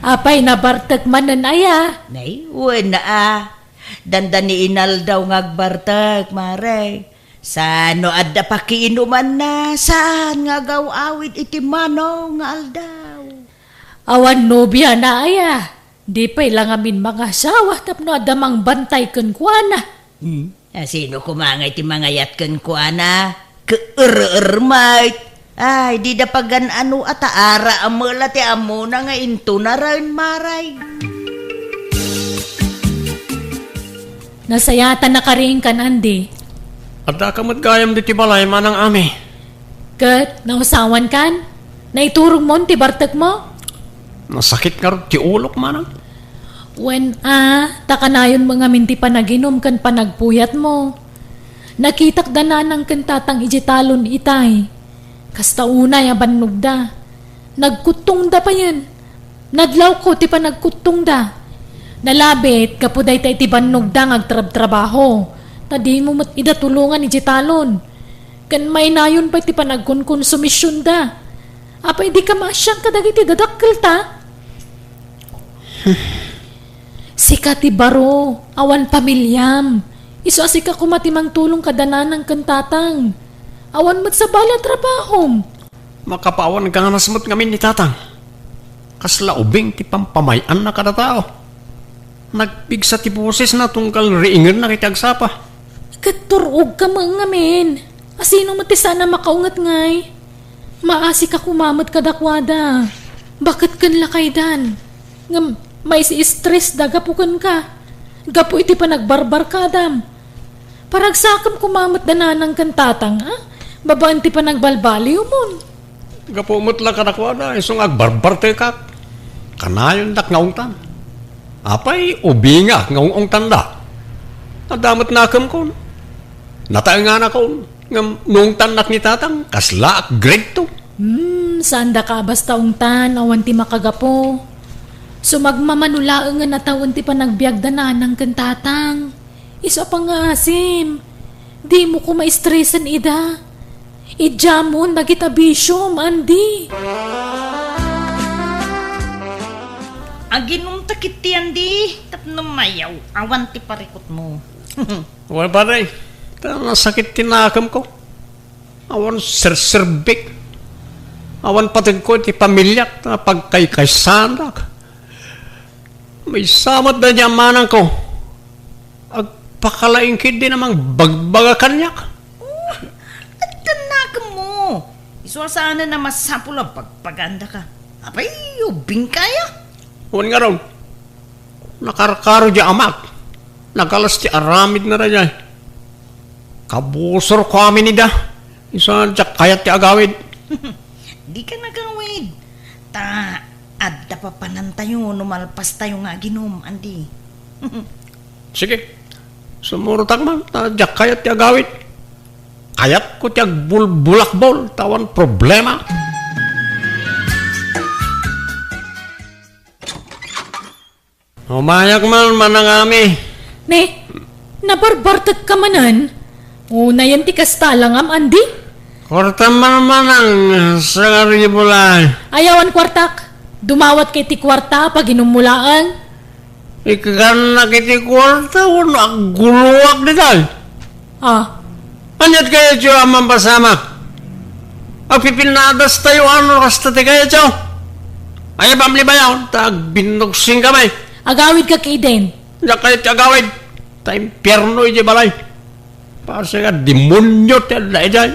Apay, nabartek manen aya? Nay, wen a. Dandani inaldaw nga agbartek, Mare. Saan no adda pakiinumanna, saan nga agaw-awid iti mano nga aldaw. Awan nobiana aya? Di pay la ngamin mangasawa tapno adda mangbantay kenkuana. Hmm? A, sino koma ngay ti mangayat kenkuana? Keer-er met. Ay, dida pagan-ano a ta ara a mela ti ammona nga intunaren, Mare. Nasayaat a nakariingkan, Andy. Addaka met gayam ditoy balay, manang Ami. Ket nausawankan? Naiturogmon ti bartekmo? Nasakit ngarud ti ulok, manang. Wen a, ta kanayonmo ngamin ti panaginum ken panagpuyatmo. Nakitak da nanang ken tatang idiay talon itay. Kasta unay a bannogda. Nagkuttongda payen. Nadlawko ti panagkuttongda. Nalabit gapu dayta iti bannogda nga agtrabtrabaho. Ta dimo met ida tulongan idiay talon. Ken mainayon pay ti panagkonkonsumisionda. Apay, dika maasian kadagiti dadakkelta? Sika ti baro, awan pamiliam. Isu a sika koma ti mangtulong kada nanang ken tatang. Awan met sabali a trabahom. Makapaawan ganas met ngamin ni tatang. Kasla ubing ti pampamay-anna kada tao. Nagpigsa ti bosesna tunggal riingennak iti agsapa. Ket tur-ogka met ngamin. Asino met ti saan a makaunget ngay? Maasika koma met kadakuada. Baket ken lakaydan. Ngem maisi-stressda gapu kenka. Gapu iti panagbarbarkadam. Paragsakem koma met da nanang ken tatang, a? Babaen ti panagbalbaliwmon. Gapu met la kadakuada, isu nga agbarbartekak. Kanayondak nga ungtan. Apay, ubingak nga ung-ungtanda. Adda met nakemkon. Nataenganakon. Ngem no ungtannak ni tatang, kasla ak grade two. Hmm, saandaka a basta ungtan, awan ti makagapu. Sumagmamano laengen a tawen ti panagbiagda nanang ken tatang. Isu a pangngaasim, dimo koma stresen ida. Idiamon dagita bisiom, Andy. Aginumta ketdi, Andy, tapno mayaw-awan ti parikutmo. Wen, pare, ta nasakit ti nakemko. Awan serserbik. Awan pategko iti pamiliak, ta pagkaykaysaandak. Maysa met daydi a manangko. Agpakalaing ketdi a mangbagbaga kaniak. Oh, adda nakemmo. Isu a saanen a masapul a bagbagaandaka. Apay, ubingka aya? Wen ngarud, nakarkaro di amak. Nagalas ti aramidna daydiay. Kabusorko amin ida. Isu a diak kayat ti agawid. Dika nagawid. Ta adda papanantayo no malpastayo nga aginum, Andy. Sige. Sumurotak man, ta diak kayat ti agawid. Kayatko ti agbulbulakbol, ta awan problema. Umayak man, Manang Ami. Ne, nabarbartekka manen? Unayen ti kasta, langam, Andy? Kuarta man, Manang, sangaribu laeng. Ay, awan kuartak. Dumawatka iti kuarta, paginummo laeng. Ikkannak iti kuarta, wenno agguloak ditoy. Ah. Aniat kayatyo a mapasamak? Agpipinnadas tayo, ano, kasta ti kayatyo? Ay, pamlibayaw, ta agbinnugsinkami. Agawidka ketdin. Diak kayat ti agawid. Ta impierno iti balay. Pasi nga demonio ti adda idiay.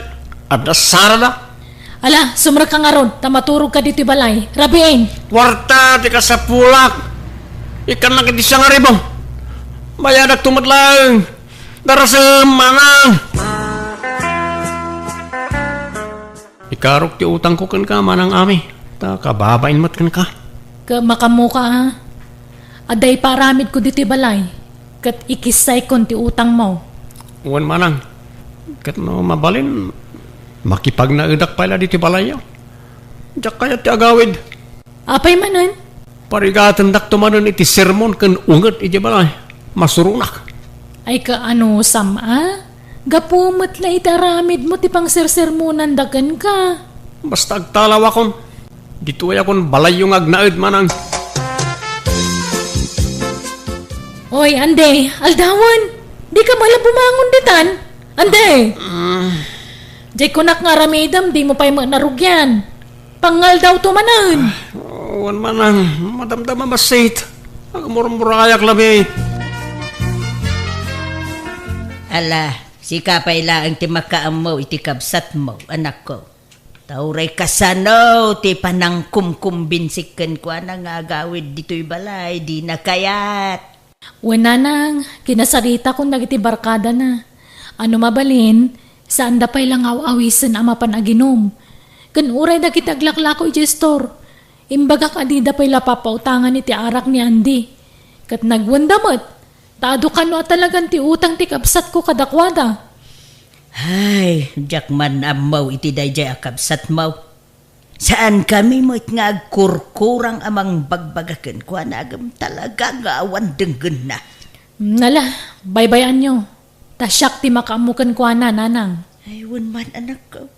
Adda sarada. Ala, sumrekka ngarud, ta maturogka ditoy balay. Rabiin. Kuarta ti kasapulak. Ikkannak iti sangaribu. Bayadakto met laeng. Darasem, Manang. Ikarok ti utangko kenka, Manang Ami, ta kababain met kenka. Ket makaammoka, a? Adda ipaaramidko ditoy balay, ket ikissaykon ti utangmo. Wen, Manang, ket no mabalin, makipagnaedak pay la ditoy balayyo. Diak kayat ti agawid. Apay manen? Parigatendakto manen iti sermon ken unget idiay balay. Masuronak. Ay, kaano, Sam, a? Gapu met la iti aramidmo ti pangsersermonanda kenka. Basta agtalawakon. Ditoyakon balayyo nga agnaed, Manang. Oy, Ande, aldawen. Dika met la bumangon ditan. Ande. Mm. Diay kunak nga aramidem, dimo pay met narugian. Pangaldawto manen. Ah, wen, Manang, madamdama massit. Agmurmurayak labi. Ala, sika pay laeng ti makaammo iti kabsatmo, anakko. Ta uray kasano ti panangkumkumbinsik kenkuana nga agawid ditoy balay, dina kayat. Wen, Nanang, kinasaritakon dagiti barkadana. Ano mabalin, saanda pay la nga aw-awisen a mapan aginum. Ken uray dagiti aglaklako idiay store, imbagak a dida pay la papautangan iti arak ni Andy. Ket nagwenda met, ta adu kano a talagan ti utang ti kabsatko kadakuada. Ay, diak man ammo iti daydiay a kabsatmo. Saankami met nga agkurkurang a mangbagbaga kenkuana ngem talaga nga awan denggenna. Nala, baybay-anyo. Ta siak ti makaammo kenkuana, nanang. Ay, wen man, anakko.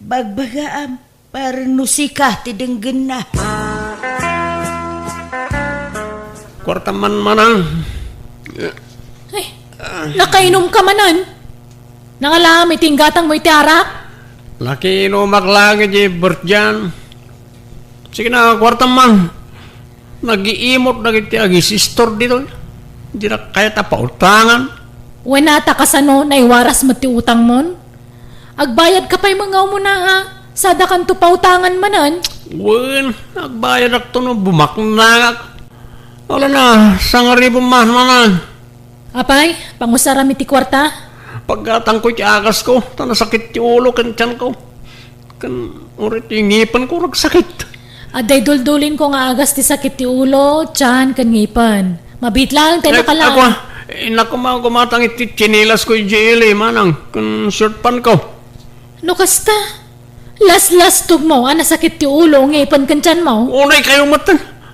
Bagbagaam, para no sika ti denggenna. Kuartam man, manang. Ay, nakainumka manen? Nangalaam iti inggatangmo iti arak? Nakiinumak laeng iti birthday-an. Sige na, kuartam man. Nagiimot dagiti agisistor ditoy. Dida kayat a pautangan. Wen a, ta kasano, naiwaras met ti utangmon? Agbayadka pay met nga umuna a, sadakanto pautangan manen? Wen, agbayadakto no bumaknangak. Wala na, sangaribon man manen. Apay, pangusaram iti kuarta? Paggatangko iti agasko, ta nasakit ti ulo ken tianko. Ken uray ti ngipenko ragsakit. Adda iduldulinko nga agas ti sakit ti ulo, tian, ken ngipen. Mabiit laeng ta Eh, nakalaan. Ako, ah, innak koma gumatang iti tsinilasko idiay ili, manang, ken short pantko. No kasta, laslastogmo a nasakit ti ulo, ngipen ken tianmo. Unay kayo met,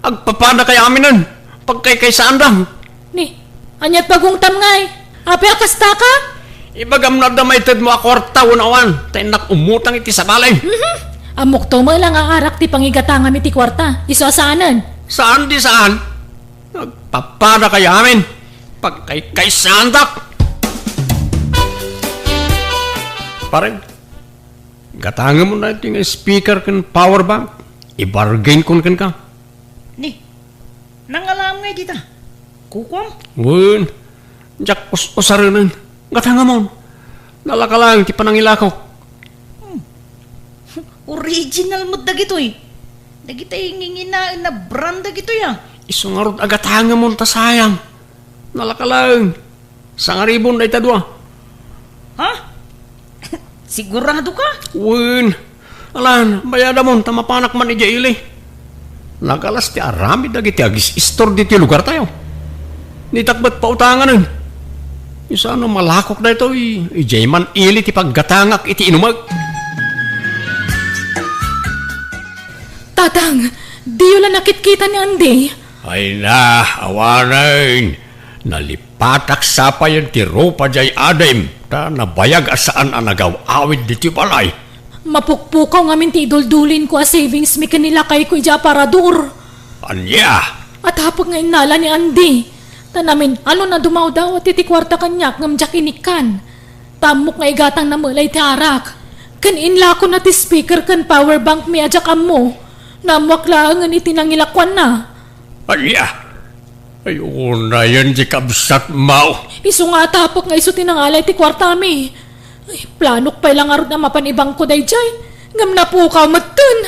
agpapada kay aminen. Pagkaykaysaanda. Ni, aniat pagungtam ngay? Apay a kasta ka? Ibagam no adda maitedmo a kuarta wenno awan, ta innak umutang iti sabali. Mhm. Ammokto met la nga arak ti pangigatangam iti kuarta. Isu a saanen. Saan di saan? Agpapada kay amin. Pagkaykaysaandak. Pare, gatangemon daytoy nga speaker ken power bank. Ibargain kon kenka. Ni, nangalaam ngay dita? Kukuam? Wen, diak us-usarenen. Gatangemon. Nalaka laeng ti panangilakok. Hmm. Original met dagitoy. Dagitay nginginaen a brand dagitoy, ah. Isu ngarud a gatangemon ta sayang. Nalaka laeng. Sangaribon dayta dua. Ha? Sigurado ka? Wen. Alan, bayadamon ta mapanak man idiay ili. Nagalas ti aramid dagiti agis-istor diti lugartayo. Nitak met pautanganen. Isu a no malakok daytoy, idiay man ili ti paggatangak iti inumek. Tatang, diyo la nakitkita ni Andy? Ay na, awanen. Nalipatak sapayen ti rupa diay adim, ta nabayag a saan a nagaw-awid ditoy balay. Mapukpukaw ngamin ti iduldulinko a savings mi ken ni lakayko idiay aparador. Ania? Atapek nga innala ni Andy. Ta namin-anon a dumawdawat iti kuarta kaniak ngem diak inikkan. Ta ammok nga igatangna met la iti arak. Ken inlakona ti speaker ken power bank mi a diak ammo. Naammoak laengen iti nangilakuanna. Ania? Ay, unayen ti kabsatmo. Isu nga atapek nga isu ti nangalay ti kuartami. Ay, planok pay la ngarud a mapan ibangko daydiay, ngem napukaw metten.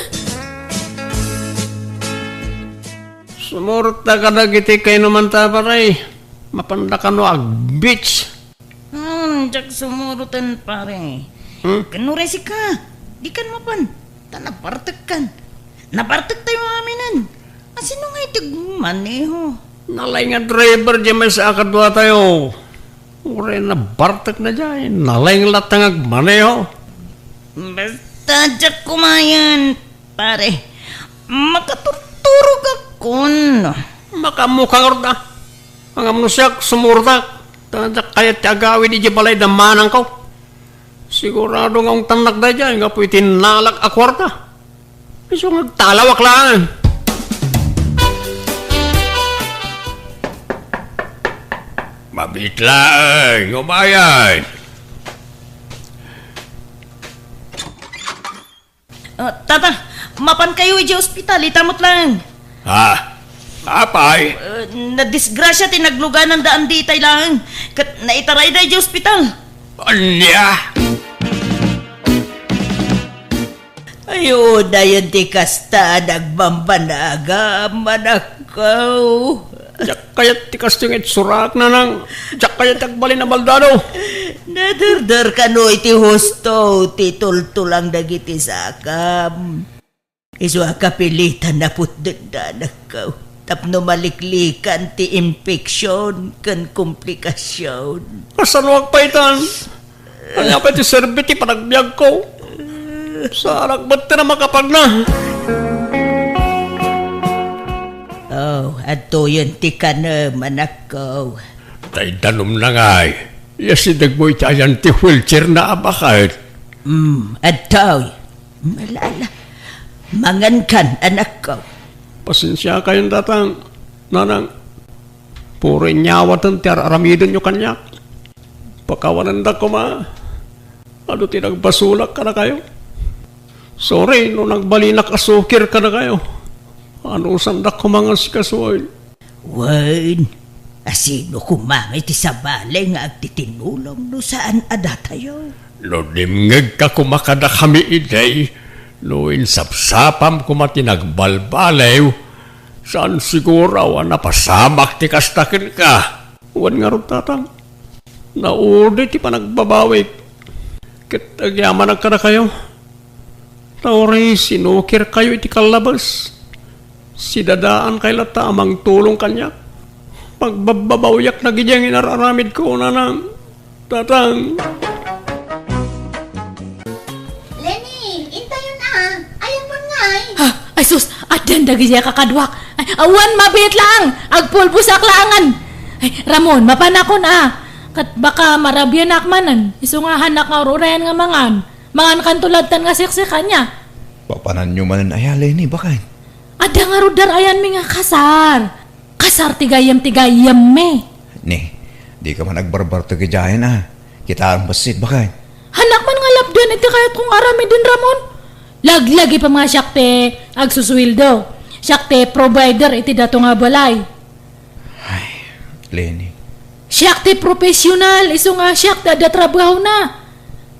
Sumurot ta kadagiti kainumanta, pare. Mapanda kano ag-beach. Hmm, diak sumuroten, pare. Hmm? Ken uray sika, dikan mapan. Ta nabartekkan. Nabartektayo aminen. Asino nga iti agmaneho? Nalaing nga driver diay maysa a kaduatayo. Uray nabartekna diay, nalaing latta nga agmaneho. Basta diak kumayan, pare. Makaturturogakon. Makaammoka ngarud a. Ngem no siak, sumurot ak. Ta diak kayat ti agawid idiay balay da manangko. Sigurado nga ungtannak daydiay gapu iti nalak a kuarta. Isu nga agtalawak laeng. Mabiit laeng, umayen. Ah, tata, mapankayo idiay ospital, ita met laeng. Ha? Apay? Ah, nadisgrasia ti nagluganan da Andy itay laeng. Ket naitarayda idiay ospital. Ania? Ay, unayen ti kasta a nagbambanagam, anakko. Diak kayat ti kastoy nga itsurak, nanang. Diak kayat ti agbalin a baldado. Nadurdor kano iti husto ti tultulang dagiti sakam. Isu a kapilitan a putdenda, anakko, tapno maliklikan ti impeksion ken komplikasyon. Kasano agpaytan? Ania pay ti serbi ti panagbiagko? Saanak met ti namakapagna. Oh, adtoyen ti kanem, anakko. Tay danumna ngay. Iyasidegmo iti ayan ti wheelchair na a baket. Hmm, adtoy. Ala, ala. Mangankan, anakko. Pasensiakayon, tatang, nanang. Puro inyawaten ti ar-aramidenyo kaniak. Pakawanendak koma. Adu ti nagbasolak kadakayo. Sorry no nagbalinak a sukir kadakayo. Anusandak koma nga asikasuon. Wen, asino koma nga iti sabali nga agtitinulong no saan a datayo? No dimngegka koma kadakami idi, no insapsapam koma ti nagbalbaliw, saan siguro a napasamak ti kasta kenka. Wen ngarud, tatang, naudi ti panagbabawik, ket agyamanak kadakayo. Ta uray sinukirkayo iti kallabes, sidadaankay latta a mangtulong kaniak. Magbabbabawiak dagiti inar-aramidko, nanang, tatang. Lenny, intayon a. Ayanmon ngay. Ah, ay sus, addan dagiti kakaduak. Ay, awan mabiit laeng, agpulbosak laengen. Ay, Ramon, mapanakon a. Ket baka marabianak manen, isu nga hanak nga ur-urayan nga mangan. Mangankanto lattan nga siksik, ania? Papananyo manen aya, Lenny, baket? Adda ngarud dar-ayanmi nga kasar. Kasar ti gayyem ti gayyemmi. Ni, dika man agbarbartek idiayen a. Kitaem bassit, baket. Hanak man nga lapdan iti kayatko nga aramiden, Ramon. Laglagipem nga siak ti agsusueldo. Siak ti provider iti dato nga balay. Ay, Lenny. Siak ti profesional, isu nga siak ti adda trabahona.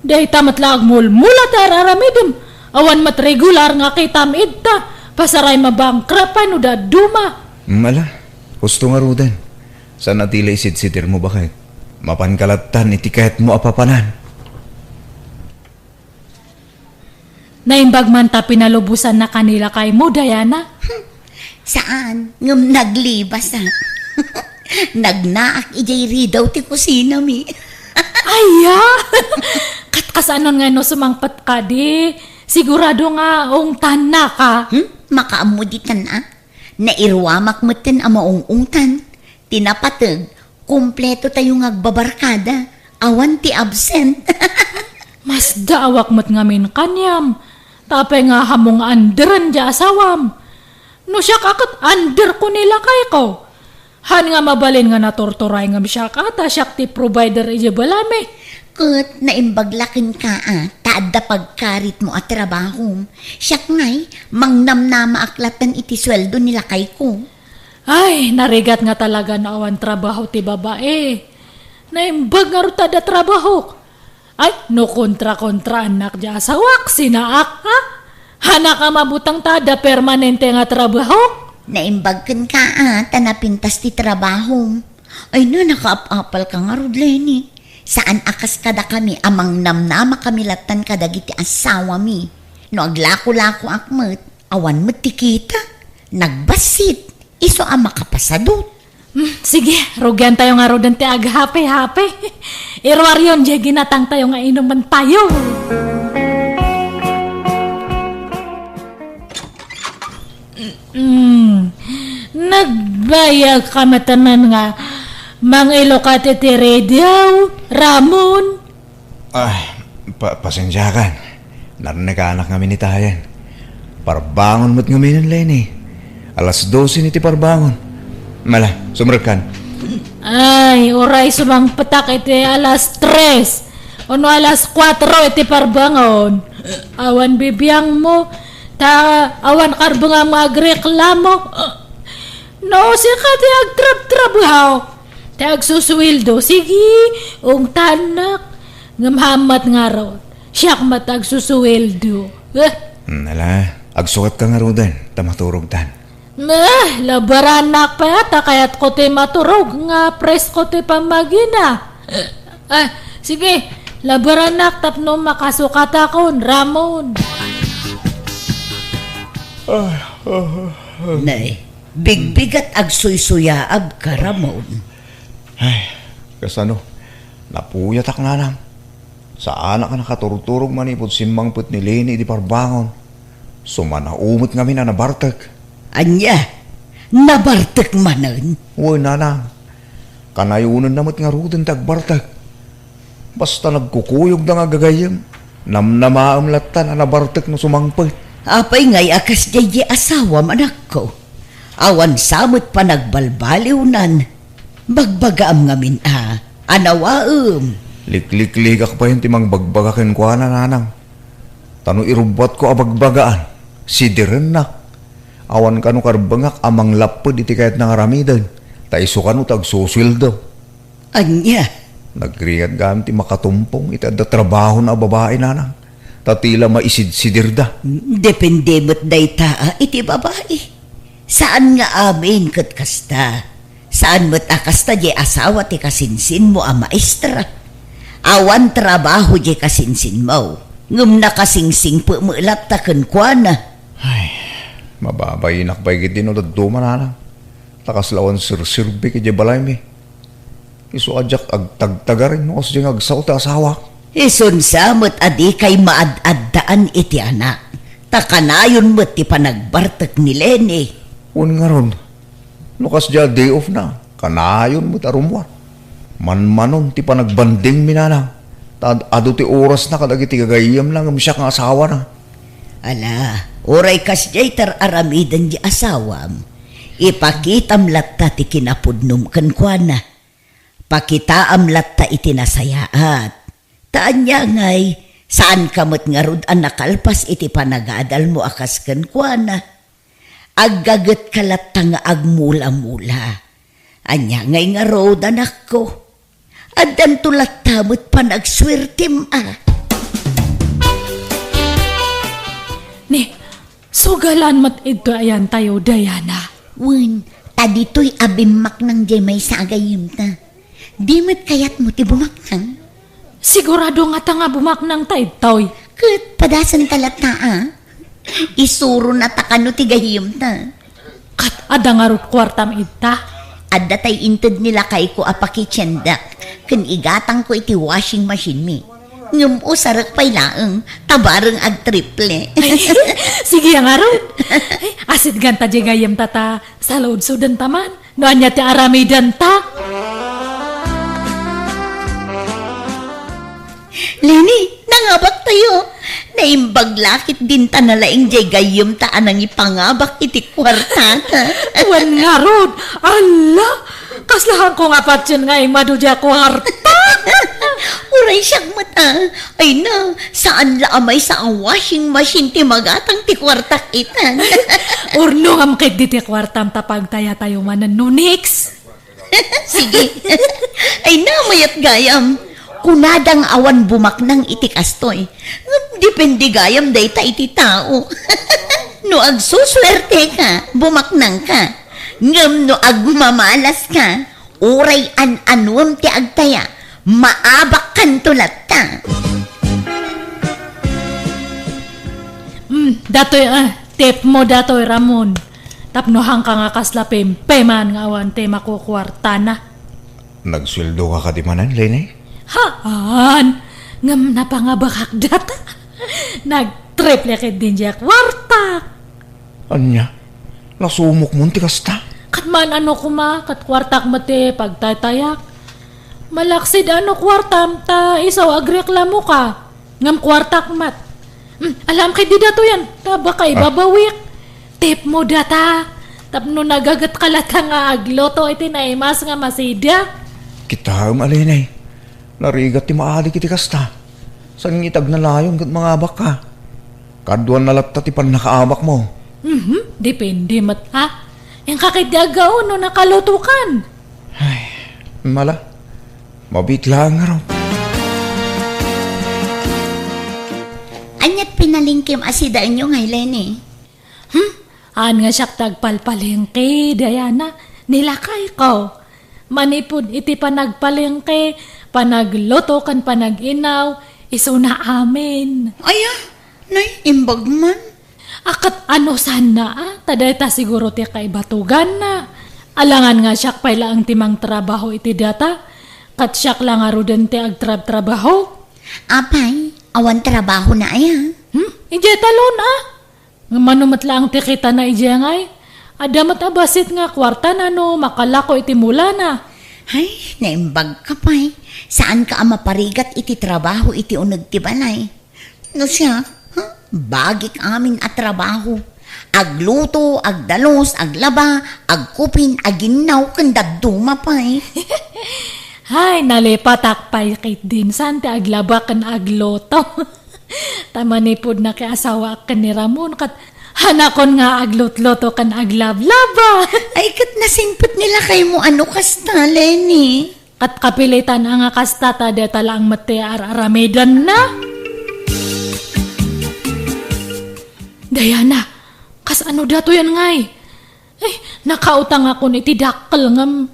Dayta met la agmulmula ti ar-aramidem. Awan met regular nga kitam idta. Pasaray mabankrupt pay no dadduma. Mm, ala, husto ngaruden. Saan a ti la isidsidirmo, baket. Mapanka lattan iti kayatmo a papanan. Naimbag man ta pinalubosannak ni lakaymo, Diana? Saan, ngem naglibas a. Nagnaak idiay ridaw ti kusinami. Aya! Ket kasano nga no sumangpet kadi? Sigurado nga ungtannaka. Hmm? Makaammo ditan a. Nairuamak metten a maung-ungtan. Ti napateg, Kumpleto tayo nga agbabarkada. Awan ti absent. Masdaawak met ngamin kaniam. Ta apay nga hammong nga underen ti asawam? No siak a ket underko ni lakayko. Han nga mabalin nga naturturay ngem siak a ta siak ti provider idiay balami. Ket naimbag la kenka a ta adda pagkaritmo a trabahom. Siak ngay, mangnamnamaak latten iti sueldo ni lakayko. Ay, narigat nga talaga no awan trabaho ti babai. Naimbag ngarud ta adda trabahok. Ay, no kontra-kontraannak ti asawak, sinaak, ha? Hanak a mabutang ta adda permanente nga trabahok? Naimbag kenka a ta napintas ti trabahom. Ay na, nakaap-apalka ngarud, Lenny. Saan a kas kadakami a mangnamnamakami lattan kadagiti asawami. No aglako-lakoak met, awan met ti kita. Nagbassit. Isu a makapasadut. Hmm, sige, rugiantayo ngaruden ti aghape-hape. Iruaryon diay ginatangtayo nga inumentayo. Hmm, nagbayag ka met man nga mangilukat iti radio, Ramon. Ay, pa-, pasensiakan. Narnekanak ngamin itayen. Parbangon met ngamin, Lenny. Alas dose ni ti parbangon. Mala, sumrekkan. Ay, uray sumangpetak iti alas tres. Ono alas kuatro iti parbangon. Awan bibiangmo. Ta awan karbengam nga agreklamo. No, sika ti agtrabtrabaho. Ti agsusueldo, sige, ungtannak. Ngem hamat ngarud, siak met agsusueldo. Eh. Hmm, ala, agsukatka ngaruden, ta maturogtan. Meh, labaranak pay a ta kayatko ti maturog nga presko ti pammagina. Ah, sige, labaranak tapno makasukatakon, Ramon. Nay, bigbigat agsuysuyaabka, Ramon. Ay, kasano? Napuyatak, nanang. Saanak a nakaturturog manipud simmangpet ni Leni idi parbangon. Sumanao met ngamin a nabartek. Ania? Nabartek manen? Wen, nanang. Kanayonenna met ngaruden ti agbartek. Basta nagkukuyogda nga agagayyem, namnamaem latta a nabartek no sumangpet. Apay ngay a kasdiay diay asawam, anakko? Awan sa met panagbalbaliwnan. Bagbagaam ngamin a, anawaem. Liklikligak payen ti mangbagbaga kenkuana, nanang. Ta no irubbuatko a bagbagaan, sidirennak. Awan kano karbengak a manglapped iti kayatna nga aramiden, ta isu kano ti agsusueldo. Ania? Nagrigat gayam ti makatumpong iti adda trabahona a babai, nanang, ta ti la maisidsidirda. Depende met dayta a iti babai. Saan nga amin ket kasta. Saan met a kasta diay asawa ti kasinsinmo a maestra. Awan trabaho diay kasinsinmo, ngem nakasingsingpet met latta kenkuana. Ay, mababainak pay ketdi no dadduma, nanang. Ta kasla awan serserbik idiay balaymi. Isu a diak agtagtagaring no kasdiay nga agsao ti asawak. Isun sa met a dikay maad-addaan iti anak, ta kanayon met ti panagbartek ni Leni. Wen ngarud, no kasdiay a day off na, kanayon met a rummuar. Manmanon ti panagbandingmi, nanang, ta ad-adu ti orasna kadagiti gagayyemna ngem siak nga asawana. Ala, uray kasdiay ti ar-aramiden ti asawam, ipakitam latta ti kinapudnom kenkuana. Pakitaam latta iti nasayaat. Ta ania ngay, saanka met ngarud a nakalpas iti panagadalmo a kas kenkuana. Aggagetka latta nga agmula-mula. Ania ngay ngarud, anakko? Addanto latta met panagsuertem a. Ni, sugalan met idto ayantayo, Diana. Wen, ta ditoy a bimmaknang diay maysa a gayyemta. Di met kayatmo ti bumaknang? Sigurado ngata nga bumaknangta idtoy. Ket padasenta latta a. Isuronata kano ti gayyemta. Ket adda ngarud kuartam idta? Adda tay inted ni lakayko a pakitiendak ken igatangko iti washing machine mi. Ngem usarek pay laeng, ta bareng agtriple. Ay, sige a ngarud. Ay, asidganta diay gayyemta ta saludsodenta man. No ania ti aramidenta? Leni, nangabaktayo. Naimbag la ketdin ta nalaing diay gayyemta a nangipangabak iti kuartata. Wen ngarud, ala, kasla haanko nga patien nga immadu diay kuarta. Uray siak met a. Ay na, saan la a maysa a washing machine ti magatang ti kuartak itan. Urnongam ketdi ti kuartam ta pagtayatayo manen no next. Sige. Ay na, mayat gayam. Kunada nga awan bumaknang iti kastoy. Ngem depende gayam dayta iti tao. No agsusuerteka, bumaknangka. Ngem no agmamalaska, uray an-anuem ti agtaya, maabakkanto latta. Hmm, datoy, ah, tip mo datoy, Ramon. Tapno haanka nga kasla pempeman nga awan ti makukuartana. Nagsueldoka kadi manen, Leni? Haan! Ngem napangabakak data. Nagtriple ketdin diay kuartak. Ania? Nasumokmon ti kasta? Ket maan-ano koma, ket kuartak met ti pagtaytayak. Malaksid a no kuartam ta isu a agreklamoka. Ngem kuartak met. Hmm, alam ketdi datoyan, ta baka Ah. ibabawik. Tip mo data, tapno nagagetka latta nga agluto iti naimas nga masida. Kitaem a, Leni. Narigat ti maadik iti kasta. Saan nga iti agnanayon ket mangabakka? Kaduana latta ti pannakaabakmo. Mhm, depende met, ha? Inka ketdi aggaw no nakalutokan. Ay, mala. Mabiit laeng ngarud. Aniat pinalingkim a sidaenyo ngay, Leni? Hmm? Haan nga siak ti agpalpalengke, Diana, ni lakayko. Manipud iti panagpalengke, panagluto ken panag-inaw, isuna amin. Aya, naimbag man. A, ket anusanna, a? Ta dayta siguro ti kaibatuganna. Alangan nga siak pay laeng ti mangtrabaho iti data. Ket siak la ngaruden ti agtrabtrabaho. Apay, awan trabahona aya? Hmm? Idiay talon, a? Nga mano met laeng ti kitana idiay ngay? Adda met a bassit nga kuartana no makalako iti mulana. Ay, naimbagka pay. Saanka a maparigat iti trabaho iti uneg ti balay. No siak, ha? Bagik amin a trabaho. Agluto, agdalus, aglaba, agkupin, aginnaw, ken dadduma pay. Hay, nalipatak pay ketdin saan ti aglaba ken agluto. Ta manipud nakiasawaak ken ni Ramon, ket hanakon nga aglutluto ken aglablaba. Ay, ket nasingpet ni lakaymo a no kasta, Leni. Ket kapilitan a nga kasta ta deta laeng met ti ar-aramidenna. Diana, kasano datoyen ngay? Ay, nakautangakon iti dakkel ngem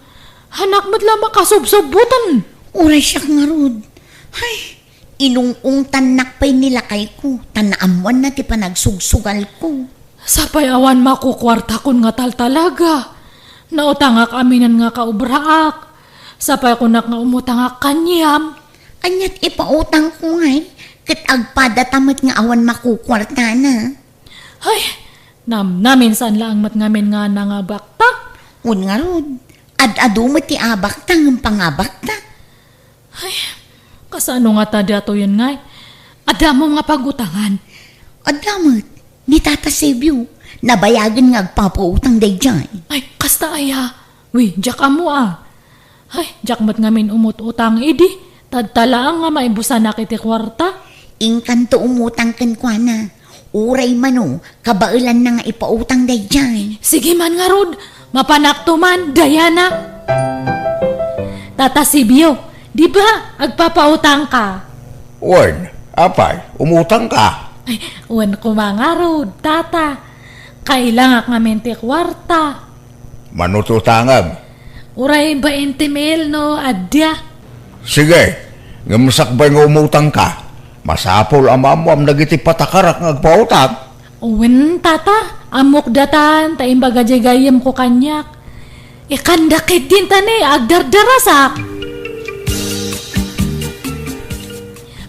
hanak met la makasubsubboten. Uray siak ngarud. Ay, inung-ungtannak pay ni lakayko, ta naammoanna ti panagsugsugalko. Sapay awan makukuartakon nga taltalaga. Nautangak aminen nga kaobraak. Sapay kunak nga umutangak kaniam. Aniat ipautangko ngay, ket agpadata met nga awan makukuartana. Ay, namnamin saan laeng met ngamin nga nangabakta. Wen ngarud, ad-adu met ti abakta ngem pangabakta. Ay, kasano ngata datoyen ngay? Adda mo nga pagutangan? Adda met, ni Tata Sebio, nabayagen nga agpapautang daydiay. Ay, kasta aya? Wi, diak ammo a. Ay, diak met ngamin umut-utang idi, tadta laeng nga maibusanak iti kuarta. Inkanto umutang kenkuana. Uray mano, kabaelanna nga ipautang daydiay. Sige man ngarud, mapanakto man, Diana. Tata Sibio, di ba agpapautangka? Wen, apay, umutangka? Ay, wen koma ngarud, tata. Kailangak ngamin ti kuarta. Mano ti utangem? Uray bainte mil no adda. Sige, ngem sakbay nga umutangka, masapul a maammoam dagiti patakarak nga agpautang. Wen, tata, ammok datan, ta imbaga diay gayyemko kaniak. Ikanda ketdin ta ni, agdardarasak.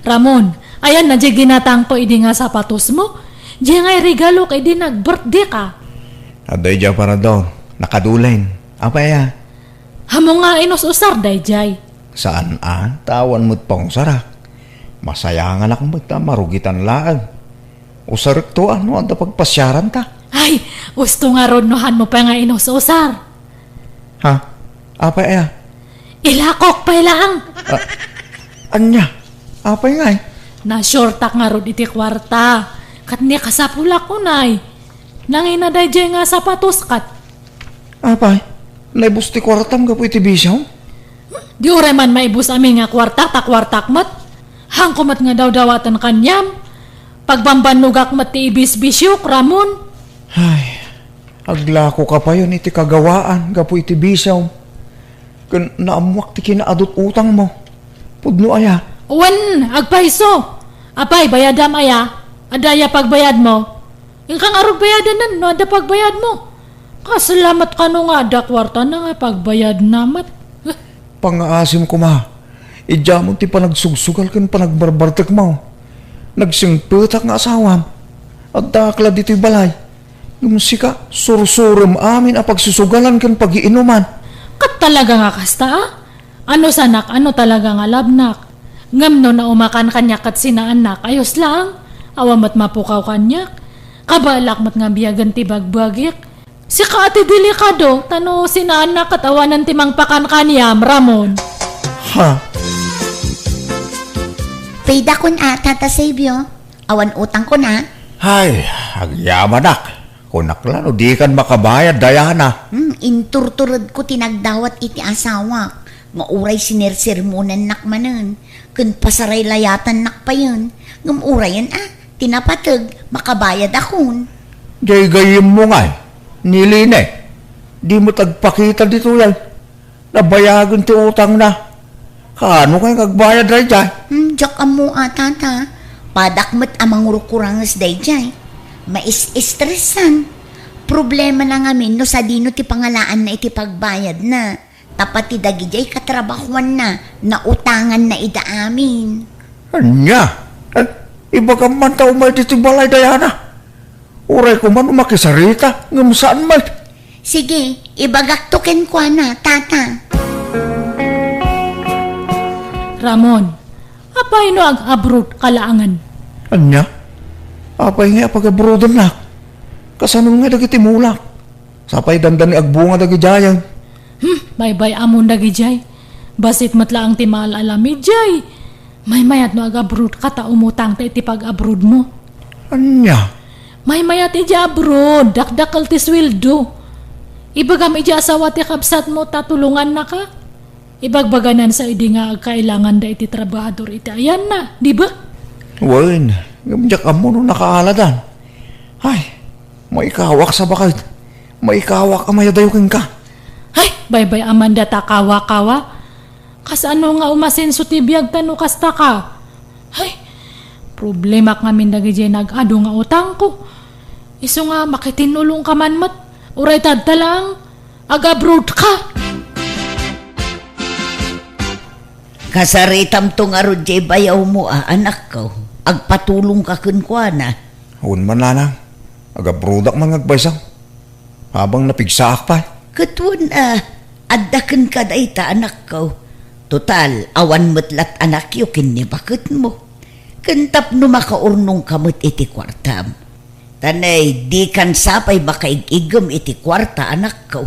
Ramon, ayanna diay ginatangko idi nga sapatosmo? Diay ngay regalok idi nag-birthdayka. Adda idiay aparador, nakadulen. Apay aya? Ammom nga inus-usar daydiay. Saan a, ta awan met pangusarak. Masayanganak met ta marugitan laeng. Usarekto a no adda pagpasiaranta. Ay, usto ngarud no hanmo pay nga inus-usar. Ha? Apay aya? Ilakok pay laeng. Ah, ania? Apay ngay? Nasuretak ngarud iti kuarta. Ket ni kasapulak unay. Nangina daydiay nga sapatos ket. Apay, naibus ti kuartam gapu iti bisiom? Di uray man maibus amin nga kuartak ta kuartak met. Hanko met nga dawdawaten kaniam. Pagbambannogak met ti ibisbisiok, Ramon. Ay, aglakoka payen iti kagawaan gapu iti bisiom. Ken naammoak ti kinaadut-utangmo. Pudno aya? Wen, agpayso. Apay, bayadam aya? Adda aya pagbayadmo? Inka ngarud bayadanen no adda pagbayadmo. Kasla met kano nga adda kuartana nga pagbayadna met. Pangngaasim koma, idiamon ti panagsugsugal ken panagbarbartekmo. Nagsingpetak nga asawam. Addaak la ditoy balay. Ngem sika, sursurem amin a pagsusugalan ken pagiinuman. Ket talaga nga kasta, a? Ano sanak, ano talaga nga labnak? Ngem no naumakan kaniak ket sinaannak, ayos laeng. Awan met mapukaw kaniak. Kabaelak met nga biagen ti bagbagik. Sika a ti delikado, ta no sinaannak ket awanen ti mangpakan kaniam, Ramon. Ha? Pay dakon a, Tata Sebio. Awan utangkon a. Hay, agyamanak. Kunak la no dikan makabayad, Diana. Hmm, inturturedko ti nagdawat iti asawak, nga uray sinersermonannak manen, ken pasaraylayatannak payen, ngem urayen a, ti napateg, makabayadakon. Diay gayyemmo ngay, Ni Lene, di met agpakita ditoy ay. Nabayagen ti utangna. Kaano kay nga agbayad daydiay? Hmm, diak ammo a, tata. Padak met a mangurkuranges daydiay. Mais-estresan. Problemana ngamin no sadino ti pangalaanna iti pagbayadna. Ta pati dagidiay katrabahoanna, nautanganna ida amin. Ania? Eh, ibagam man ta umay ditoy balay, Diana. Uray koma no makisarita, ngem saan met. Sige, ibagakto kenkuana, tata. Ramon, apay no ag-abroad ka laengen? Ania? Apay ngay a pag-abroadennak? Kasano ngay dagiti mulak? Sapay dandani agbunga dagidiayen. Hmm, baybay-amon dagidiay. Bassit met laeng ti maal-alamiddiay. Maymayat no ag-abroad ka ta umutangta iti pag-abroad mo. Ania? Maymayat idiay abroad, dakdakkel ti sueldo. Ibagam idiay asawa ti kabsatmo ta tulongannaka. Ibagbaganan sa idi nga agkailanganda iti trabahador iti ayanna, di ba? Wen, ngem diak ammo no nakaaladan. Ay, maikawak sa baket. Maikawak a mayadayo kenka. Ay, baybay-amanda ta kawa-kawa. Kasano nga umasenso ti biag ta no kasta ka? Ay, problemak ngamin dagidiay nag-adu nga utangko. Isu nga makitin-ulongka man met. Uray ta adda laeng, ag-abroad ka. Kasaritamto ngarud diay bayawmo a, anakko. Agpatulongka kenkuana. Wen man, nanang. Ag-abroadak man nga agbaysa. Habang napigsaak pay. Ket wen a, adda kenka dayta, anakko. Total, awan met lat anakyo ken ni baketmo. Ken tapno makaurnongka met iti kuartam. Ta nay, dikan sapay makaig-iggem iti kuarta, anakko.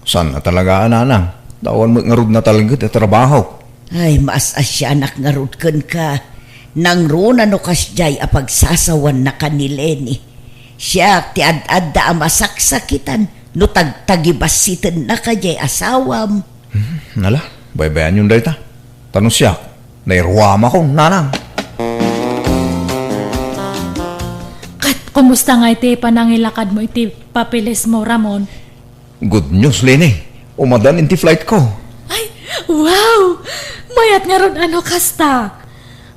Saan a talaga a, nanang? Ta awan met ngarud natalget a trabaho. Ay, maas-asianak ngarud kenka. Nangruna no kasdiay a pagsasawaannaka ni Leni. Siak ti ad-adda a masaksakitan no tagtagibassitennaka diay asawam. Hmm, ala, baybayanyon dayta. Ta no siak, nairuamakon, nanang. Ket kumusta ngay ti panangilakadmo iti papilesmo, Ramon? Good news, Leni. Umadan iti flight ko. Ay, wow! Mayat ngarud a no kasta.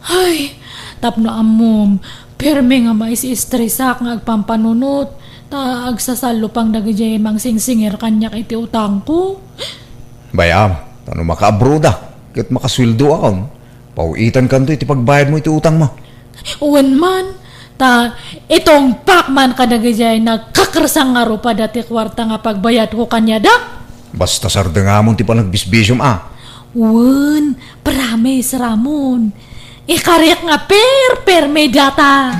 Ay, tapno ammom, permi nga mais-estresak nga agpampanunot, ta agsasallupang dagidiay mangsingsingir kaniak iti utangko. Bay-am, ta no makaabroadak, ket makasueldoakon, paw-itankanto iti pagbayadmo iti utangmo. Wen man, ta itungpak man kadagidiay nagkakersang nga rupada ti kuarta nga pagbayadko kaniada. Basta sardengamon ti panagbisbisiom a. Wen, promise, Ramon. Ikariak nga perpermi data.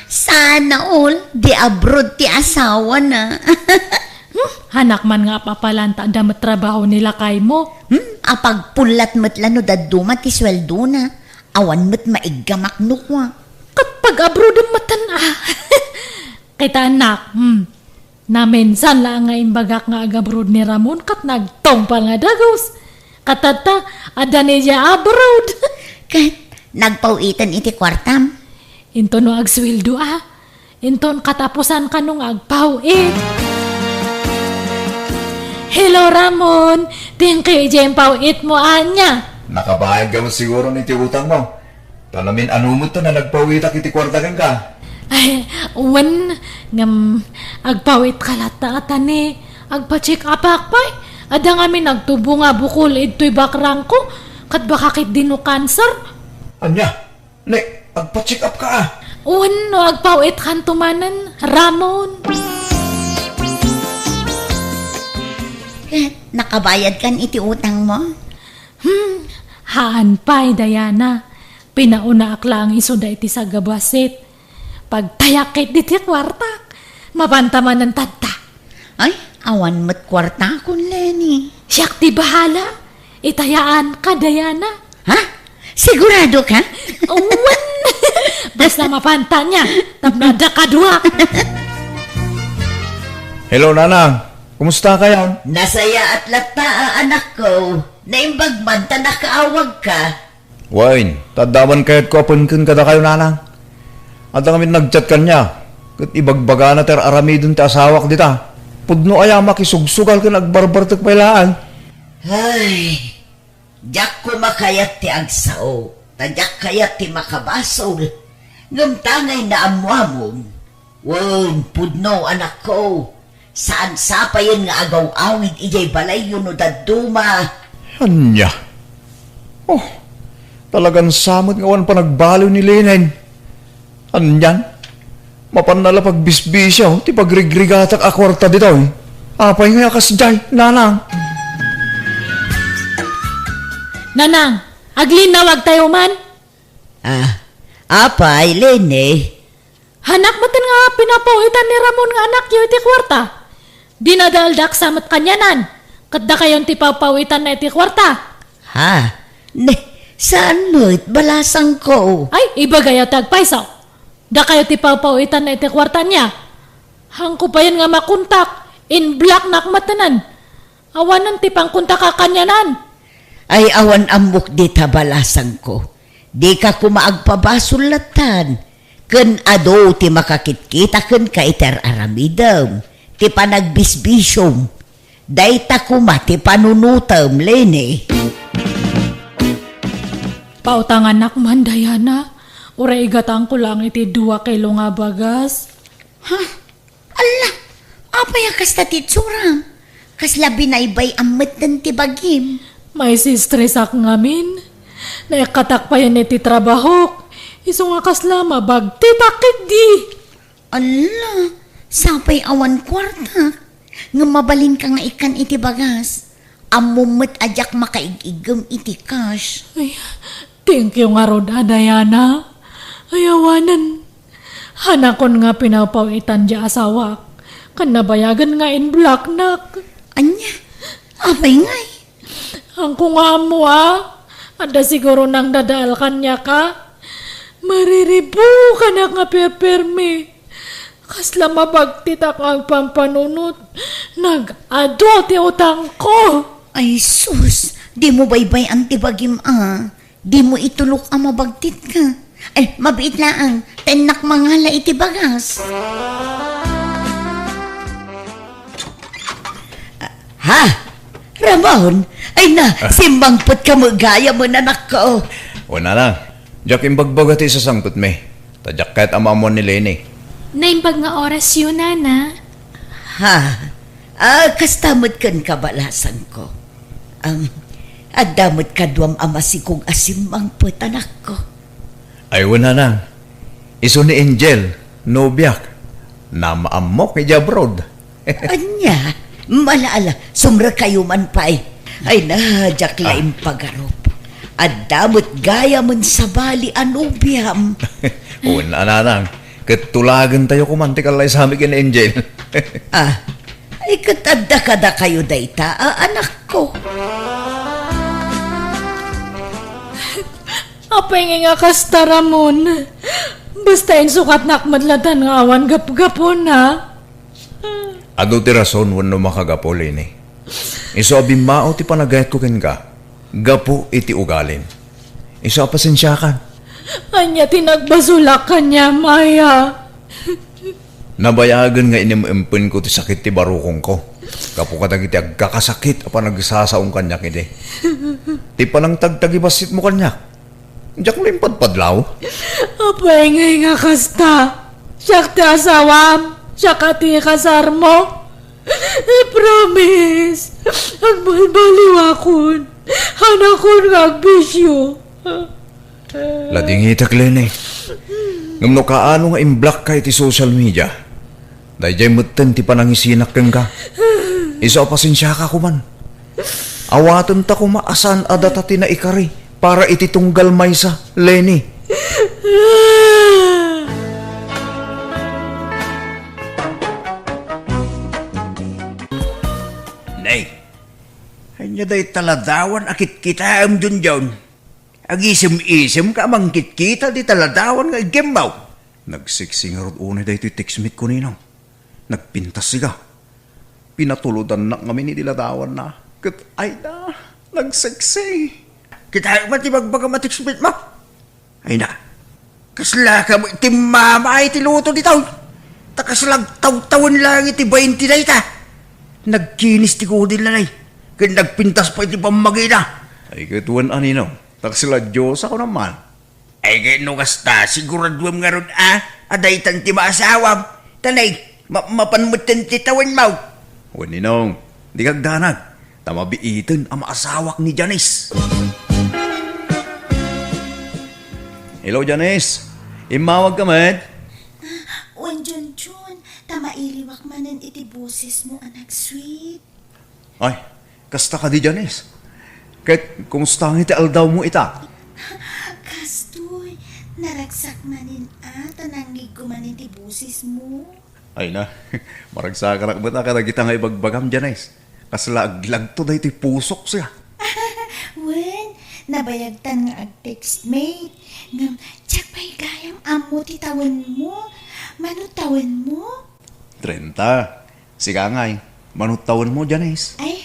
Sana all, di abroad ti asawana. Hmm, anak man nga apapalan ta adda met trabaho ni lakaymo. Hmm, apagpullat met la no dadduma ti sueldona. Awan met maiggamak no kua. Ket pag-abroad metten a. Kita, anak, hmm. Naminsan la nga imbagak nga ag-abroad ni Ramon ket nagtungpal nga dagus. Ket tatta, adda ni dia abroad. Ket nagpaw-iten iti kuartam? Inton no agsueldo a. Inton katapusan kano nga agpaw-it. Hello, Ramon. Thank you iti impaw-itmo ania. Nakabayad ka met siguro iti utangmo. Ta namin-ano met ta nga nagpaw-itak iti kuarta kenka. Ay, wen, ngem agpaw-itka latta a tani. Agpa-check-upak pay. Adda ngamin nagtubo nga bukol idtoy bakrangko. Ket baka ketdi no cancer. Ania? Ne, agpa-check-up ka a. Wen, no agpaw-itkanto manen, Ramon. Eh, nakabayadkan iti utangmo? Hmm, haan pay, Diana. Pinaonaak laeng isuda iti sagabassit. Pagtayak ketdi ti kuartak. Mapanta manen tatta. Ay, awan met kuartakon, Leni. Siak ti bahala. Itayaanka, Diana. Ha? Sigurado ka? Wen. Basta mapanta nia. Tapno adda kaduak. Hello, Nanang. Kumusta kayan? Nasayaat latta a, anakko. Naimbag man ta nakaawagka. Wen, ta adda man kayatko a penken kadakayo, Nanang. Adda ngamin nag-chat kaniak. Ket ibagbagana ti ar-aramiden ti asawak dita. Pudno aya makisugsugal ken agbarbartek pay laeng? Ay, diak koma kayat ti agsao, ta diak kayat ti makabasol. Ngem ta ngay naammoamon, wen, pudno, anakko, saan sapayen nga agaw-awid idiay balayyo no dadduma. Ania? Oh, talagan sa met nga awan panagbaliw ni Lenen. Anian? Mapanna la pagbisbisio ti pagrigrigatak a kuarta ditoy. Apay nga a kasdiay, Nanang? Nanang, aglinnawagtayo man? Ah, apay, Lene? Hanak metten nga pinapaw-itan ni Ramon nga anakyo iti kuarta. Dinadaaldak sa met kanianan. Ket dakayon ti papaw-itanna iti kuarta. Ha? Ne, saan met, balasangko. Ay, ibagayo ti agpayso. Dakayo ti papaw-itanna iti kuarta ania. Haanko payen nga makontak, in-blocknak metten. Awanen ti pangkontak a kanianan. Ay, awan ammok dita, balasangko. Dika koma agpabasol lattan. Ken adu ti makakitkita kenka iti ar-aramidem, ti panagbisbisiom. Dayta koma ti panunotem, Lene. Pautangannak man, Diana. Uray igataangko laeng iti dua kilo nga bagas. Ha? Alla, apay a kasta ti itsuram? Kasla binaybay-am metten ti bagim. Maisistresak ngamin. Naikkatak payen iti trabahok. Isu nga kasla mabagtitak ketdi. Alla, sapay awan kuartak. Ngem mabalinka nga ikkan iti bagas. Ammom met a diak makaig-iggem iti cash. Ay, thank you ngarud a, Diana. Ay, awanen. Hanakon nga pinapaw-itan diay asawak. Ken nabayagen nga in-blocknak. Ania? Apay ngay? Haanko nga ammo a. Adda siguro nangdadaal kaniak a. Mariribukanak nga perpermi. Kasla mabagtitak nga agpampanunot. Nag-adu ti utangko. Ay sus, dimo baybay-an ti bagim a. Dimo itulok a mabagtitka. Ay, mabiit laeng, ta innak mangala iti bagas. Ha? Ramon? Ay na, simmangpetka met gayam, anakko. O, Nanang, diak imbagbaga ti isasangpetmi. Ta diak kayat a maammoan ni Leni. Naimbag nga orasyo, Nana. Ha? Ah, kasta met kenka, balasangko. Am, adda met kaduam a masikog a simmangpet, anakko. Ay, wen, Nanang. Isu ni Angel, nobiak. Namaammok idiay abroad. Ania? Ala, ala, sumrekayo man pay. Ay na, diak la impagarup. Adda met gayamen sabali a nobiam. Wen, Nanang. Ket tulagentayo koman ti kallaysami ken Angel. Ah, ay, ket adda kadakayo dayta a anakko. Apay ngay nga kasta, Ramon? Basta insukatnak met latta nga awan gapgapuna. Adu ti rason wenno makagapu, Leni. Isu a bimmao ti panagayatko kenka, gapu iti ugalim. Isu a pasensiakan. Ania ti nagbasolak kaniam, aya? Nabayagen nga inim-impenko ti sakit ti barukongko gapu kadagiti agkakasakit a panagsasaom kaniak idi. Ti panangtagtagibasitmo kaniak, diak la impadpadlaw. Apay ngay nga kasta? Siak ti asawam, siak a ti kasarmo. I-promise, agbalbaliwakon, hanakon nga agbisio. Ladingitek, Leni. Ngem no kaano nga imblock ka iti social media, daydiay metten ti panangisinak kenka. Isu a pasensiaka koman. Awatenta koma a saan a data ti naikari para iti tunggal maysa, Leni. Nay, ania dayta ladawan a kitkitaem, Junjun? Agisem-isemka a mangkitkita dita ladawan nga iggemmaw. Nagseksi ngarud unay daytoy textmate ko, Ninong. Nagpintas siga. Pinatulodannak ngamin iti ladawanna. Ket ay na, nagseksi. Kitaem man ti bagbagam a textmate mo. Ay na, kasla ka met ti mamaay ti luto ditoy. Ta kasla agtawtawen laeng iti bain ti dayta. Nagkinis ti kudilna, nay, ken nagpintas pay ti pammagina. Ay, ket wen a, Ninong, ta kasla Dios a kunam man. Ay, ket no kasta, siguraduem ngarud a, a daytan ti maasawam. Ta nay, ma-, mapan metten ti tawenmo. Wen, Ninong, dika agdanag, ta mabiiten a maasawak ni Janice. Hello, Janice. Immawag ka met? Wen, Junjun, ta mairiwak manen iti bosesmo a nag-sweet. Ay, kasta kadi, Janice? Ket kumusta nga iti aldawmo ita? Kastoy, naragsak manen a, ta nangngegko manen ti bosesmo. Ay na, maragsakanak met a kadagita nga ibagbagam, Janice. Kasla aglagto daytoy pusok siya. Wen, nabayagtan nga ag-text met. Ngem, diak pay gayam ammo ti tawenmo. Mano tawenmo? Trenta. Sika ngay, mano tawenmo, Janice? Ay,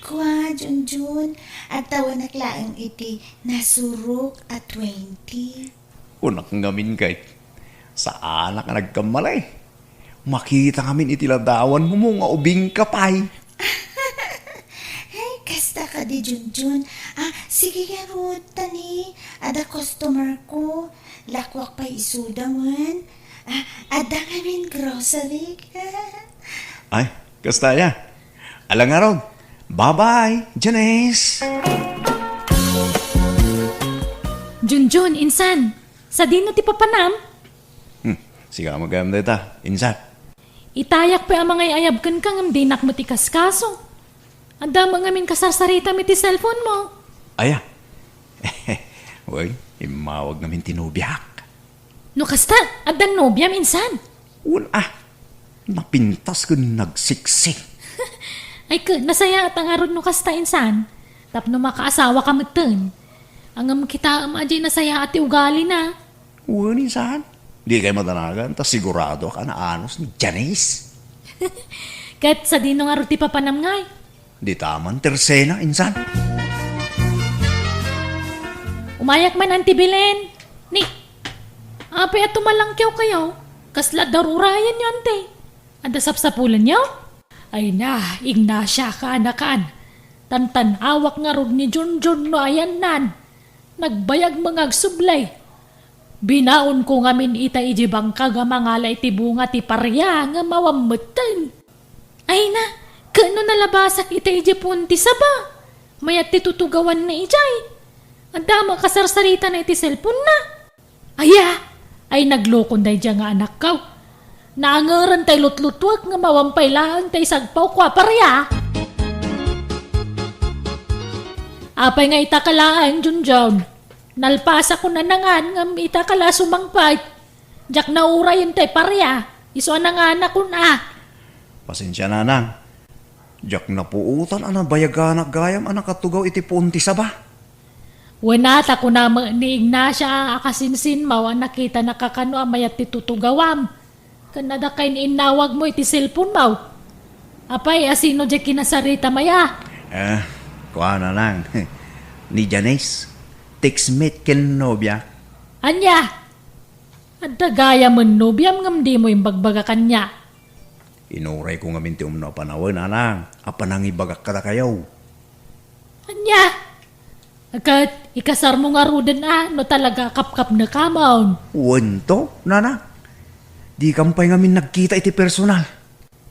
kua, Junjun. Agtawenak laeng iti nasurok a twenty. Kunak ngamin kay, saanak a nagkamali. Makita ngamin iti ladawanmo nga ubing ka pay. Ay, kasta kadi, Junjun. Ah, sige ngarud, ta ni, adda customer ko. Lakuak pay isuda wen. Ah, adda ngamin grocery. Ay, kasta ya. Ala ngarud. Bye-bye, Janice. Junjun, insan, sadino ti papanam? Hmm, sika met gayam dayta, insan. Itayak pay a mangay-ayab kenka ngem dinak met ikaskaso. Adda met ngamin kasarsaritam iti cellphone mo. Aya. Wen, immawag ngamin ti nobiak. No kasta, adda nobiam, insan? Wen a, napintas ken nagsiksi. Ay ket, nasayaat ngarud no kasta, insan. Tapno makaasawaka metten. Ngem kitaem a diay nasayaat ti ugalina. Wen, insan. Dikay madanagan, ta siguradoak a naanus ni Janice. Ket sadino ngarud ti papanam ngay? Dita man ti Rosena, insan. Umayak man, Auntie Belen. Ni, apay a tumalangkewkayo? Kasla darurayenyo, Auntie? Adda sapsapulenyo? Ay na, Ignacia, kaanakan. Tantan-awak ngarud ni Junjun no ayannan. Nagbayag nga agsubli. Binaonko ngamin ita idiay bangkag a mangala iti bunga ti paria nga awan metten. Ay na, ket no nalabasak ita idiay puon ti saba, mayat ti tutugawanna idiay. Adda met kasarsaritana iti cellphone-na. Aya, ay naglokon daydiay nga anakko. Naangeren tay lutlutuek nga awan pay laeng tay sagpawko a paria. Apay nga ita ka laeng, Junjun? Nalpasakon a nangan ngem ita ka la sumangpet. Diak naurayen tay paria, isu a nanganakon a. Pasensia, nanang. Diak napuotan a nabayaganak gayam a nakatugaw iti puon ti saba. Wen a, ta kuna met ni Ignacia a kasinsinmaw a nakitanaka kano a mayat ti tutugawam. Ken adda kay ni innawagmo iti cellphone-mo. Apay, asino diay kinasaritam aya? Eh, kuana lang. Ni Janice, text met ken nobia. Ania? Adda gayamen nobiam ngem dimo imbagbaga kaniak. Inurayko ngamin ti umno a panawen, nanang, a panangibagak kadakayo. Ania? Ket ikasarmo ngaruden a no talaga a kapkapnekamon. Wen to, nanang. Dikam pay ngamin nagkita iti personal.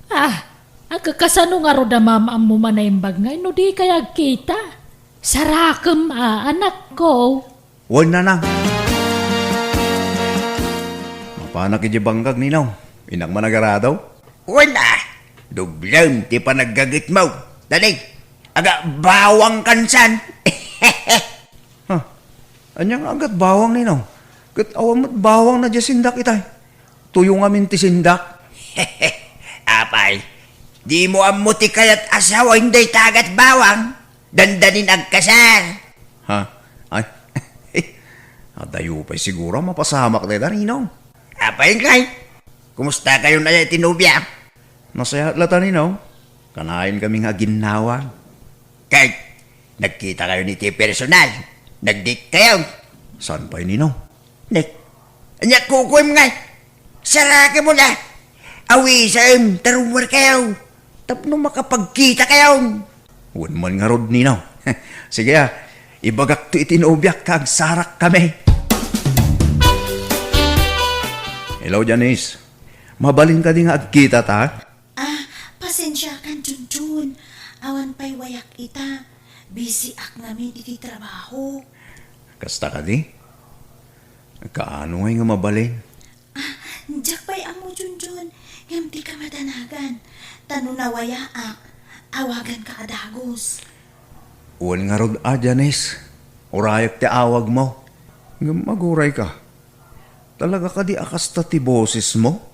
Ah, agkakasano ngarud a maam-ammo a naimbag ngay no dikay agkita? Sarakem a, anakko. Wen, nanang. Mapanak idiay bangkag, Ninong. Innak man agarado? Wen a, doblem ti panaggagetmo. Dali, aga bawang kansan. Ha? Ania nga agat bawang, Ninong? Ket awan met bawang na diay sindak itay. Tuyo ngamin ti sindak. Apay, dimo ammo ti kayat a sawen dayta agat bawang? Dandanin agkasar. Ha? Ay, adayo pay siguro a mapasamak dayta, Ninong. Apay ngay? Kumusta kayo na iti nobia? Nasayaat latta, Ninong. Kanayon kami nga aginnawa. Kay, nagkita kayo ni ti personal. Nag-date kayo. Saan pay, Ninong? Nek, ania kukuem ngay? Sarakemon a. Awisem, tarungwarkayo. Tapno makapagkitakayo. Wen man ngarud, Ninong. Sige, a, ibagakto iti nobiak ta agsarakkami. Hello, Janice. Mabalin kadi nga agkitata? Ah, pasensiakan, Junjun. Awan pay wayak ita. Busy-ak ngamin iti trabaho. Kasta kadi? Kaano ngay nga mabalin? Ah, diak pay ammo, Junjun, ngem dika madanagan. Ta no nawayaak, awaganka a dagus. Wen ngarud a, Janice. Urayek ti awagmo. Ngem agurayka. Talaga kadi a kasta ti bosesmo?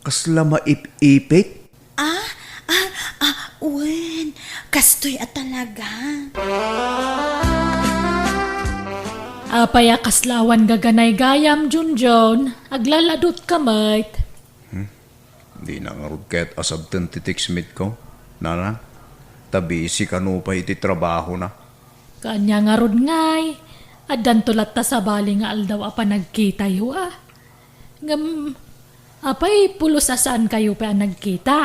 Kasla maip-ipit? Ah, ah, ah, wen, kastoy a talaga. Apay a kasla awan gaganaygayam, Junjun? Aglaladutka met. Hmm? Dina ngarud ket asabten ti text meet ko, Nanang. Ta busy kano pay iti trabahona. Kaanya ngarud ngay, addanto latta sabali nga aldaw a panagkitayo, a. Ngem, apay pulos a saankayo pay a nagkita?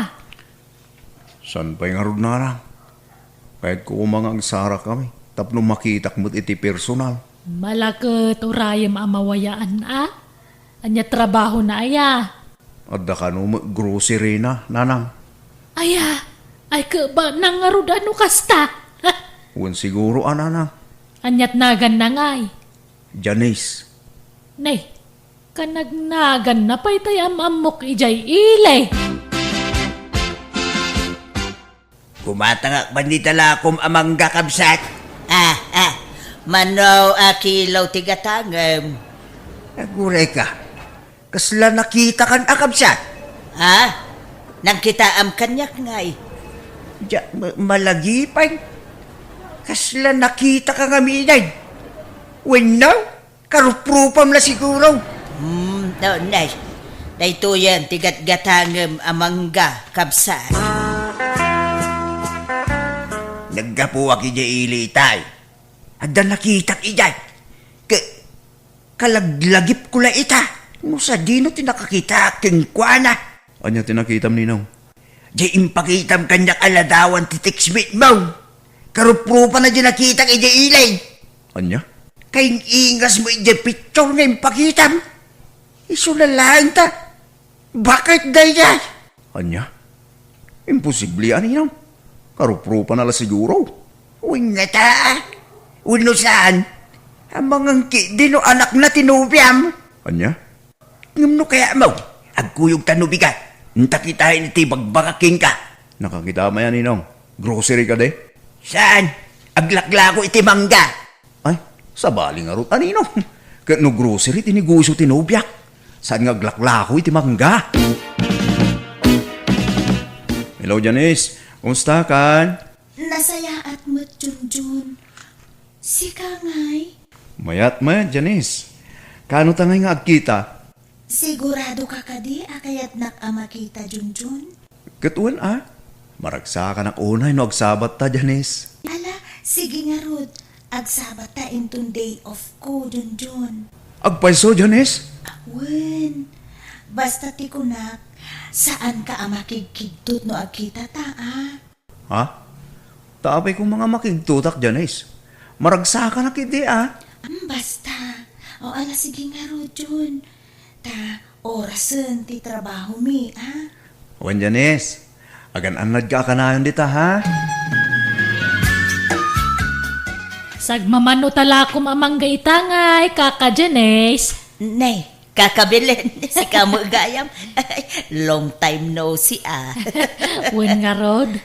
Saan pay ngarud, Nanang? Kayatko koma nga agsarakami tapno makitak met iti personal. Malaket urayem a mawayaan, a? Ania trabahona aya? Adda kano met grocery na, Nanang. Aya, ay keba nang ngarud a no kasta? Wen siguro a, Nanang. Aniat naganna ngay? Janice. Nay, kanagnaganna pay tay am-ammok idiay ili. Kumatangak man dita lakom a mangga, kabsat. Ah, ah. Mano a kilo ti gatangem? Agurayka. Kasla nakitakan a kabsat? Ha? Nangkitaam kaniak ngay? Dia, ma-, malagipay. Kasla nakitaka ngamin. Wenno? Karuprupam la siguro. Hmm, no, nay. Daytoyen ti gatgatangem a mangga, kabsat. Naggapuak idiay ili itay. Adda nakitak idiay. Ke-, kalaglagipko la ita. No sadino ti nakakitaak kenkuana. Ania ti nakitam, Ninong? Di impakitam kaniak a ladawan ti text meet mo. Karuprupana di nakitak idiay ili. Ania? Kaing-ingas mo idiay picture nga impakitam. Isu na laeng ta. Bakit daydiay? Ania? Imposible a, Ninong. Karuprupana la siguro. Wen ngata. Wenno saan? Amangan ketdi no anakna ti nobiam. Ania? Ngem no kayatmo, agkuyogta no bigat. Inta kitaen iti bagbagak kenka. Nakakitam aya, Ninong? Grocery kadi? Saan? Aglaklako iti mangga. Ay, sabali ngarud a, Ninong. Ket no grocery ti negosio ti nobiak, saan nga aglaklako iti mangga? Hello, Janice. Kumusta kan? Nasayaat met, Junjun. Sika ngay? Mayat met, Janice. Kaano ta ngay nga agkita? Sigurado ka kadi a kayatnak a makita, Junjun? Ket wen a, maragsakanak unay no agsabatta, Janice. Ala, sige ngarud, agsabatta inton day off ko, Junjun. Agpayso, Janice? Wen, basta ti kunak, saanka a makigkigtot no agkitata, a? Ha? Ta apay koma nga makigtotak, Janice? Maragsakanak idi, a? Am, basta. O, ala, sige ngarud, Jun. Ta orasen ti trabahomi, a? Wen, Janice. Agan-annadka a kanayon dita, ha? Sagmamano talakom a mangga itangay, Kaka Janice. Nay, Kaka Belen, sika met gayam. Long time no see, a. Wen ngarud.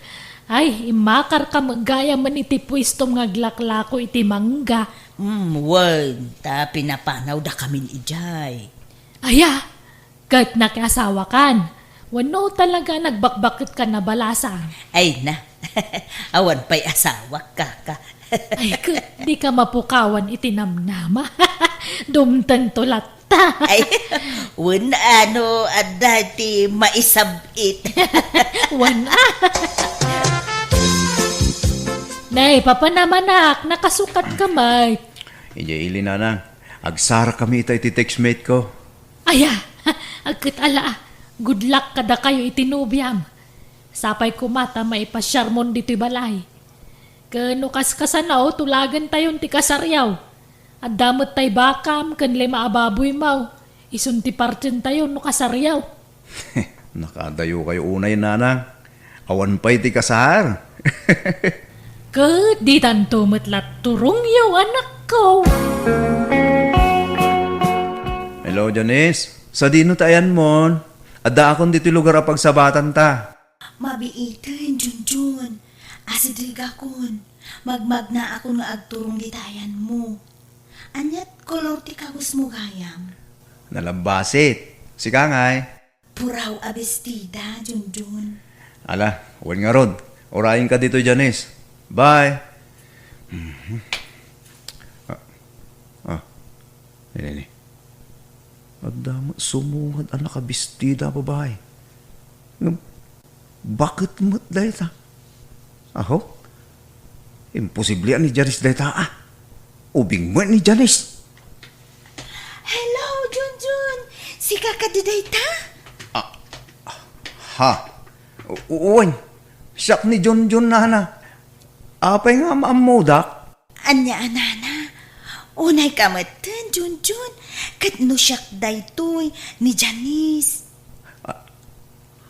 Ay, immakarka met gayamen iti puestom nga aglaklako iti mangga. Hmm, wen, ta pinapanawdakamin idiay. Aya, ket nakiasawakan. Wenno talaga nagbakbaketkan a balasang? Ay na, awan pay asawak, Kaka. Ay, ket dika mapukawan iti namnama. Dumtengto latta. Ay, wen a no adda ti maisab-it. Wen a. Nay, papanamanak, nakasukatka met. Idiay ili, Nanang. Agsarakami ita iti textmate ko. Aya, agket ala, a. Good luck kadakayo iti nobiam. Sapay koma ta maipasiarmon ditoy balay. Ken no kaskasano, tulagentayon ti kasariaw. Adda met tay bakam ken lima a baboymo. Isun ti partientayo no kasariaw. Nakadayokayo unay, nanang. Awan pay ti kasar. Ket ditanto met la turongyo, anakko. Hello, Janice. Sadino ti ayanmon? Addaakon ditoy lugar a pagsabatanta. Mabiiten, Junjun. Asidegakon. Magmagnaakon nga agturong dita ayanmo. Aniat kolor ti kagusmo gayam? Nalabbasit. Sika ngay? Puraw a bestida, Junjun. Ala, wen ngarud. Urayenka ditoy, Janice. Bye. Mhm. Ah, ah. Nini, ni. Adda met sumungad a nakabestida a babai. Ngem, baket met dayta. Aho? Imposible a ni Janice dayta, a. Ubing met ni Janice. Hello, Junjun. Sika kadi dayta? Ah, ha? U-, wen, siak ni Junjun, nana. Apay nga maammodak? Ania a, nana? Unayka metten, Junjun. Ket no siak daytoy, ni Janice. A-,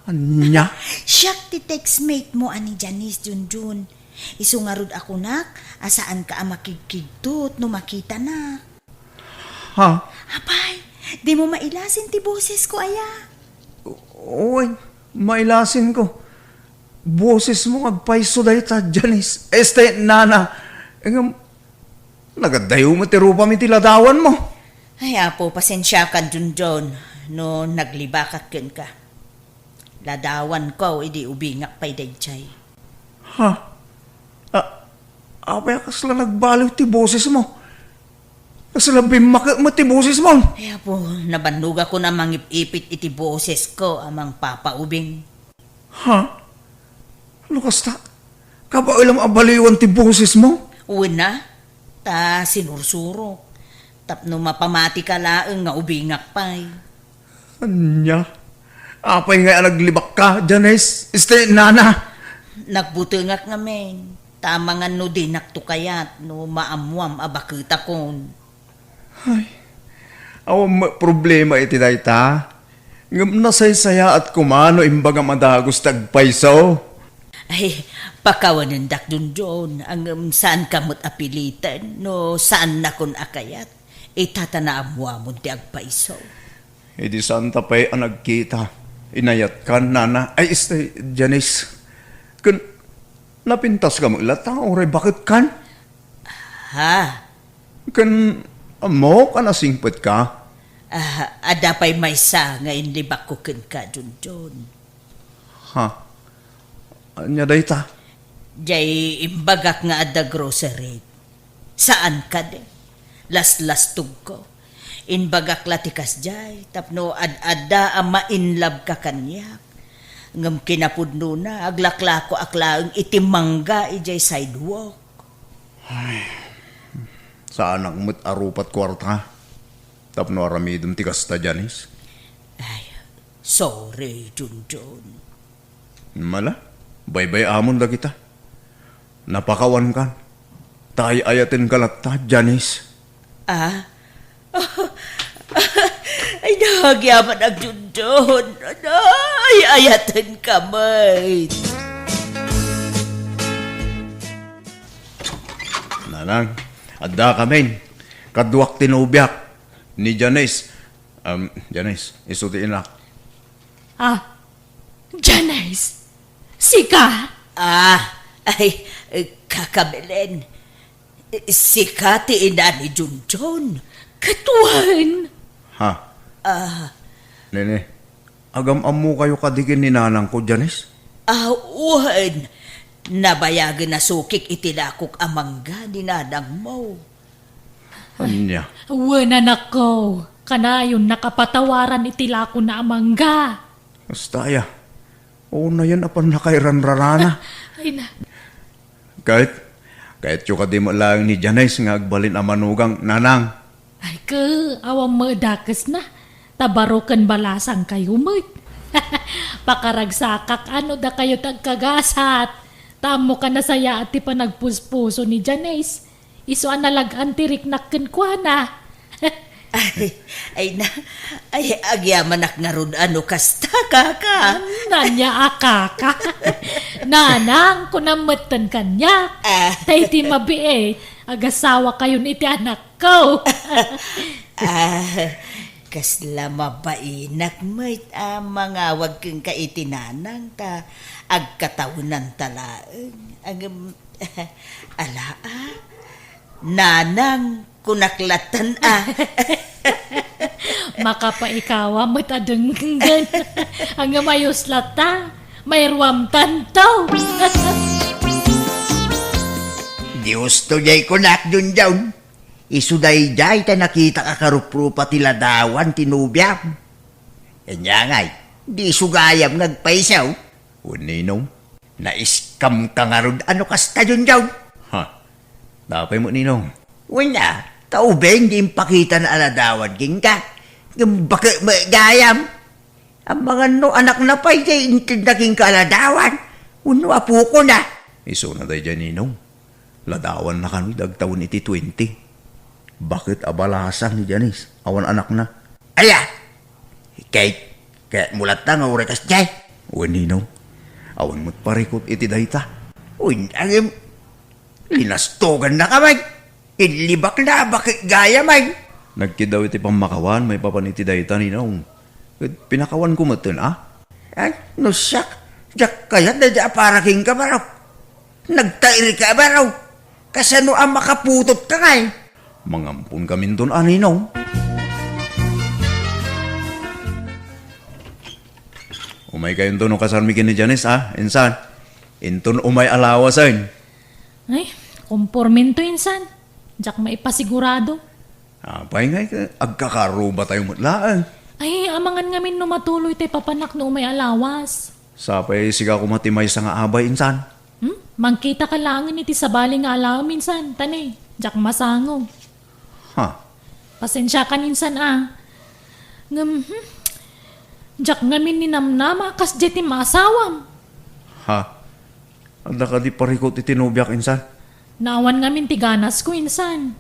ania? Siak ti textmate mo a ni Janice, Junjun. Isu ngarud a kunak a saanka a makigkigtot no makitanak. Ha? Apay, dimo mailasin ti bosesko aya? Uy, mailasinko. Bosesmo nga agpayso dayta, Janice. Este, nana. Ngem, nagadayo met ti rupam iti ladawanmo. Ay, Apo, pasensiakan, Junjun, no naglibakak kenka. Ladawanko idi ubingak pay daydiay. Ha? A-, apay a kasla nagbaliw ti bosesmo? Kasla bimmaket met ti bosesmo? Ay, Apo, nabannogakon a mangip-ipit iti bosesko a mangpapaubing. Ha? No kasta, kabaelam a baliwan ti bosesmo? Wen a, ta sinursurok. Tapno mapamatika laeng nga ubingak pay. Ania? Apay ngay a naglibakka, Janice? Este, nana? Nagbutengak ngamin. Ta amangan no dinakto kayat no maammoam a baketakon. Ay, awan met problema iti dayta. Ngem nasaysayaat koma no imbagam a dagus ti agpayso. Ay, pakawanendak, Junjun, ngem saanka met a piliten no saannakon a kayat. Ita ta naammoamon ti agpayso. Idi saanta pay a nagkita, inayatkan, nana, ay, este, Janice. Ken napintaska met latta, uray baketkan? Ha? Ken ammok a nasingpetka? Ah, adda pay maysa nga inlibakko kenka, Junjun. Ha? Ania dayta? Jay imbagak nga adda grocery. Saan kadi? Laslastogko. Imbagak la ti kasjay, tapno ad-adda a ma-inlove ka kaniak. Ngem kinapudnona, aglaklakoak laeng iti mangga idiay sidewalk. Ay, saanak met a rupat kuarta. Tapno aramidem ti kasta, Janice. Ay, sorry, Junjun. Mala, baybay-amon dagita. Napakawankan. Ta ay-ayatenka latta, Janice. Ah? Ay, nagyaman, Junjun. Ay, ayatenka met. Nanang, adda kamin. Kaduak ti nobiak. Ni Janice. Um, Janice, isu ti inak. Ah, Janice, sika? Ah, ay, Kaka Belen. Sika ti ina ni Junjun? Ket wen. Ha? Ah. Nene, agam-ammokayo kadi ken ni nanangko, Janice? Ah, wen. Nabayagen a sukik iti lakok a mangga ni nanangmo. Ania? Wen, anakko. Kanayon a kapatawaran iti lakona a mangga. Kasta aya. Unayen a pannakairanrarana. Ay na. Ket, kayatyo kadi met laeng ni Janice nga agbalin a manugang, nanang? Ay, ket, awan met dakesna. Ta baro ken balasangkayo met. Pakaragsakak, ano dakayo ti agkagasat? Ta ammo ka nasayaat ti panagpuspuso ni Janice. Isu a nalag-an ti riknak kenkuana. Ay, ay na, ay, agyamanak ngarud a no kasta, kaka. Ania a kaka? Nanang, kunam metten kaniak. Ah. Ta iti mabiit, agasawakayon iti anakko. Ah, kasla mabainak met a mangawag kenka iti nanang ta agkatawenanta laeng. Agem, ala, ah. Nanang, kunak lattan a. Makapaikawa met a denggen. Ngem ayos latta. Mairuamtanto. Dios to jay kunak, Junjun. Isu dayjay ta nakitak a karuprupa ti ladawan ti nobiam. Ania ngay, di isu gayam nga agpayso? Wen, Ninong. Naiskamka ngarud a no kasta, Junjun? Ha? Apay met, Ninong? Wen a, ta ubing di impakitana a ladawan kenka. Ngem baket met gayam. Amangan no anakna pay ti intedna kenka a ladawan wenno apokona. Isuna daydiay, Ninong. Ladawanna kano idi agtawen iti twenty. Baket a balasang ni Janice, awan anakna. Aya! Kayat, kayatmo latta nga uray kasdiay? Wen, Ninong. Awan met parikut iti dayta. Wen, ngem, linastogannaka met. Inlibakna, baket gayam met. Nagkiddaw iti pammakawan maipapan iti dayta, Ninong. Ket pinakawanko metten, a? Ay, no siak, diak kayat daydiay a para kenka, baro. Nagtairika, baro. Kasano a makaputotka ngay? Mangamponkaminton a, Ninong. Umaykayonto no kasarmi ken ni Janice, a, insan. Inton umay a lawasen. Ay, kompormento, insan. Diak maipasigurado. Apay ngay, agkakarubatayo met laeng. Ay, amangan ngamin no matuloy ti papanak no umay a lawas. Sapay sika koma ti maysa nga abay, insan. Hmm? Mangkitaka laengen iti sabali nga alaem, insan. Ta ne, diak masango. Ha? Pasensiakan, insan, a. Ngem, hmm, diak ngamin ninamnama a kasdiay ti maasawam. Ha? Adda kadi parikut iti nobiak, insan? Naawan ngamin ti ganasko, insan.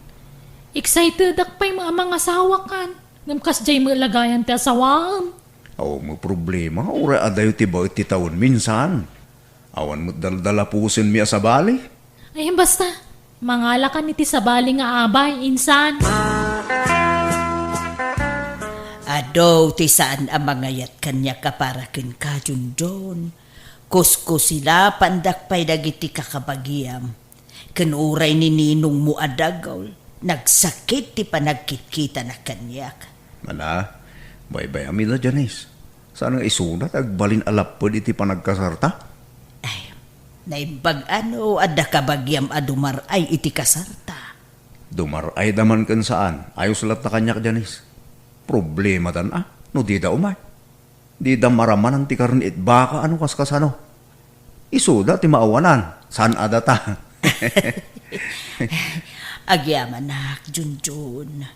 Excitedak pay a mangasawakan. Ngem kasdiay met la gayam ti asawaem. Awan met problema, uray adayo ti baet ti tawenmi, insan. Awan met daldalapusenmi a sabali. Ay, basta, mangalakan iti sabali nga abay, insan. Adu ti saan a mangayat kaniak a para kenka, Junjun. Kuskusilapandak pay dagiti kakabagiam. Ken uray ni ninongmo a dagul, nagsakit ti panagkitkitana kaniak. Mana, baybay-am ida, Janice. Saan nga isuna ti agbalin a lapped iti panagkasarta? Ay, naimbag a no adda kabagiam a dumar-ay iti kasarta. Dumar-ayda man ken saan, ayos latta kaniak, Janice. Problematan a no dida umay. Dida maramanan ti karne it baka a no kaskasano. Isuda ti maawanan, saan a data. Agyamanak, Junjun.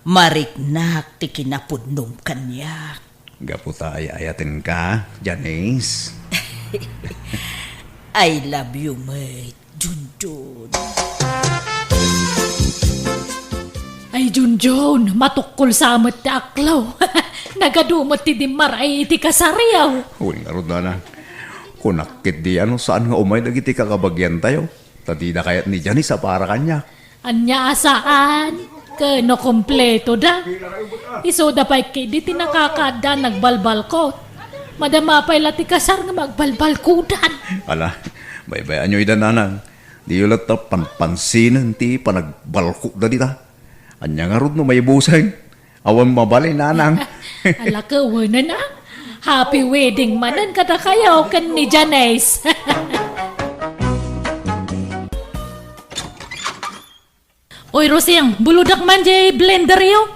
Mariknak ti kinapudnom kaniak. Gapu ta ay-ayatenka, Janice. I love you met, Junjun. Ay, Junjun, matukkol sa met ti aklaw. Nagadu met ti dimmar-ay iti kasaryo. Wen ngarud, nanang. Kunak ketdi a no saan nga umay dagiti kakabagiantayo. Ta dida kayat ni Janice a para kaniak. Ania a saan? Ken no kompleto da. Isuda pay ketdi ti nakakaadda nagbalbalkot. Madama pay la ti kasar nga magbalbalkudan. Ala, baybay-anyo ida, nanang. Diyo latta panpansinen ti panagbalkotda dita. Ania ngarud no maibuseng? Awan mabalin, nanang. Ala, kawanan a. Happy wedding manen kadakayo ken ni Janice. Oy, Rosing, buludak man jay blenderyo.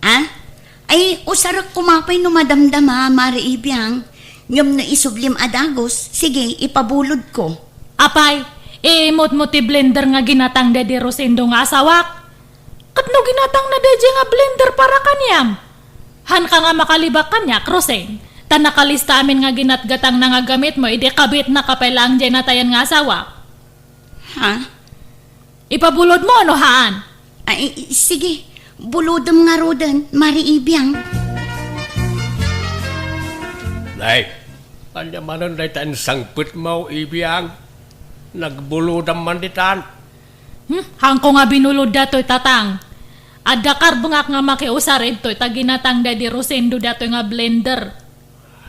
Ah? Ay, usarek koma pay no madamdama, Mare Ibiang. Ngem no isublim a dagus, sige, ipabulodko. Apay, imutmo ti blender nga ginatang daydi Rosendo nga asawak. Ket no ginatangna daydi nga blender para kaniam? Haanka nga makalibak kaniak, Rosing. Ta nakalista amin nga ginatgatangna nga gamitmo idi kabitna ka pay laeng diay natayan nga asawa. Ha? Ipabulodmo no haan? Ay, sige. Bulodem ngaruden, Mari Ibiang. Nay, ania manen dayta insangpetmo, Ibiang? Nagbulodam man ditan. Hmm, haanko nga binulod datoy, Tatang. Adda karbengak nga makiusar idtoy ta ginatang daydi Rosendo datoy nga blender.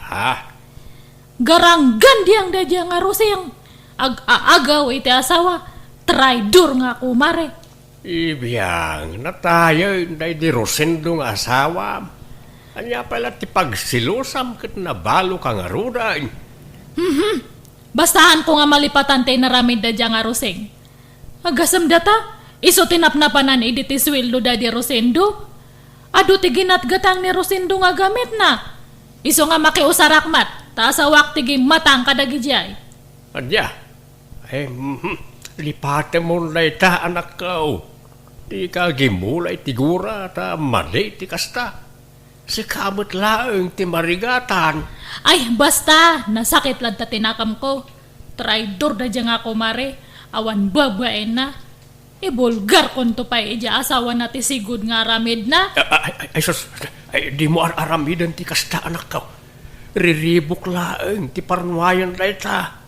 Ha? Garanggan diang daydiay nga Roseng. Ag-aagaw iti asawa. Traidor nga kumare. Ibiang, natayen daydi Rosendo nga asawam. Ania pay la ti pagsilosam ket nabaloka ngaruden? Mhm. Basta haanko nga malipatan ti inaramid daydiay nga Roseng. Agasem data, isu ti napnapanan idi ti sueldo daydi Rosendo. Adu ti ginatgatang ni Rosendo nga gamitna. Isu nga makiusarak met, ta asawak ti gimmatang kadagidiay. Ania? Ay, mhm. Lipatemon dayta, anakko. Dika agimula iti gura, ta madi ti kasta. Sika met laeng ti marigatan. Ay, basta, nasakit latta ti nakamko. Traidor daydiay nga kumare, awan babaenna. Ibulgarkonto pay idiay asawana ti sigud nga aramidna. Ay, ay, ay, ay, sus, ay, dimo ar-aramiden ti kasta, anakko. Riribuk laeng ti parnuayan dayta.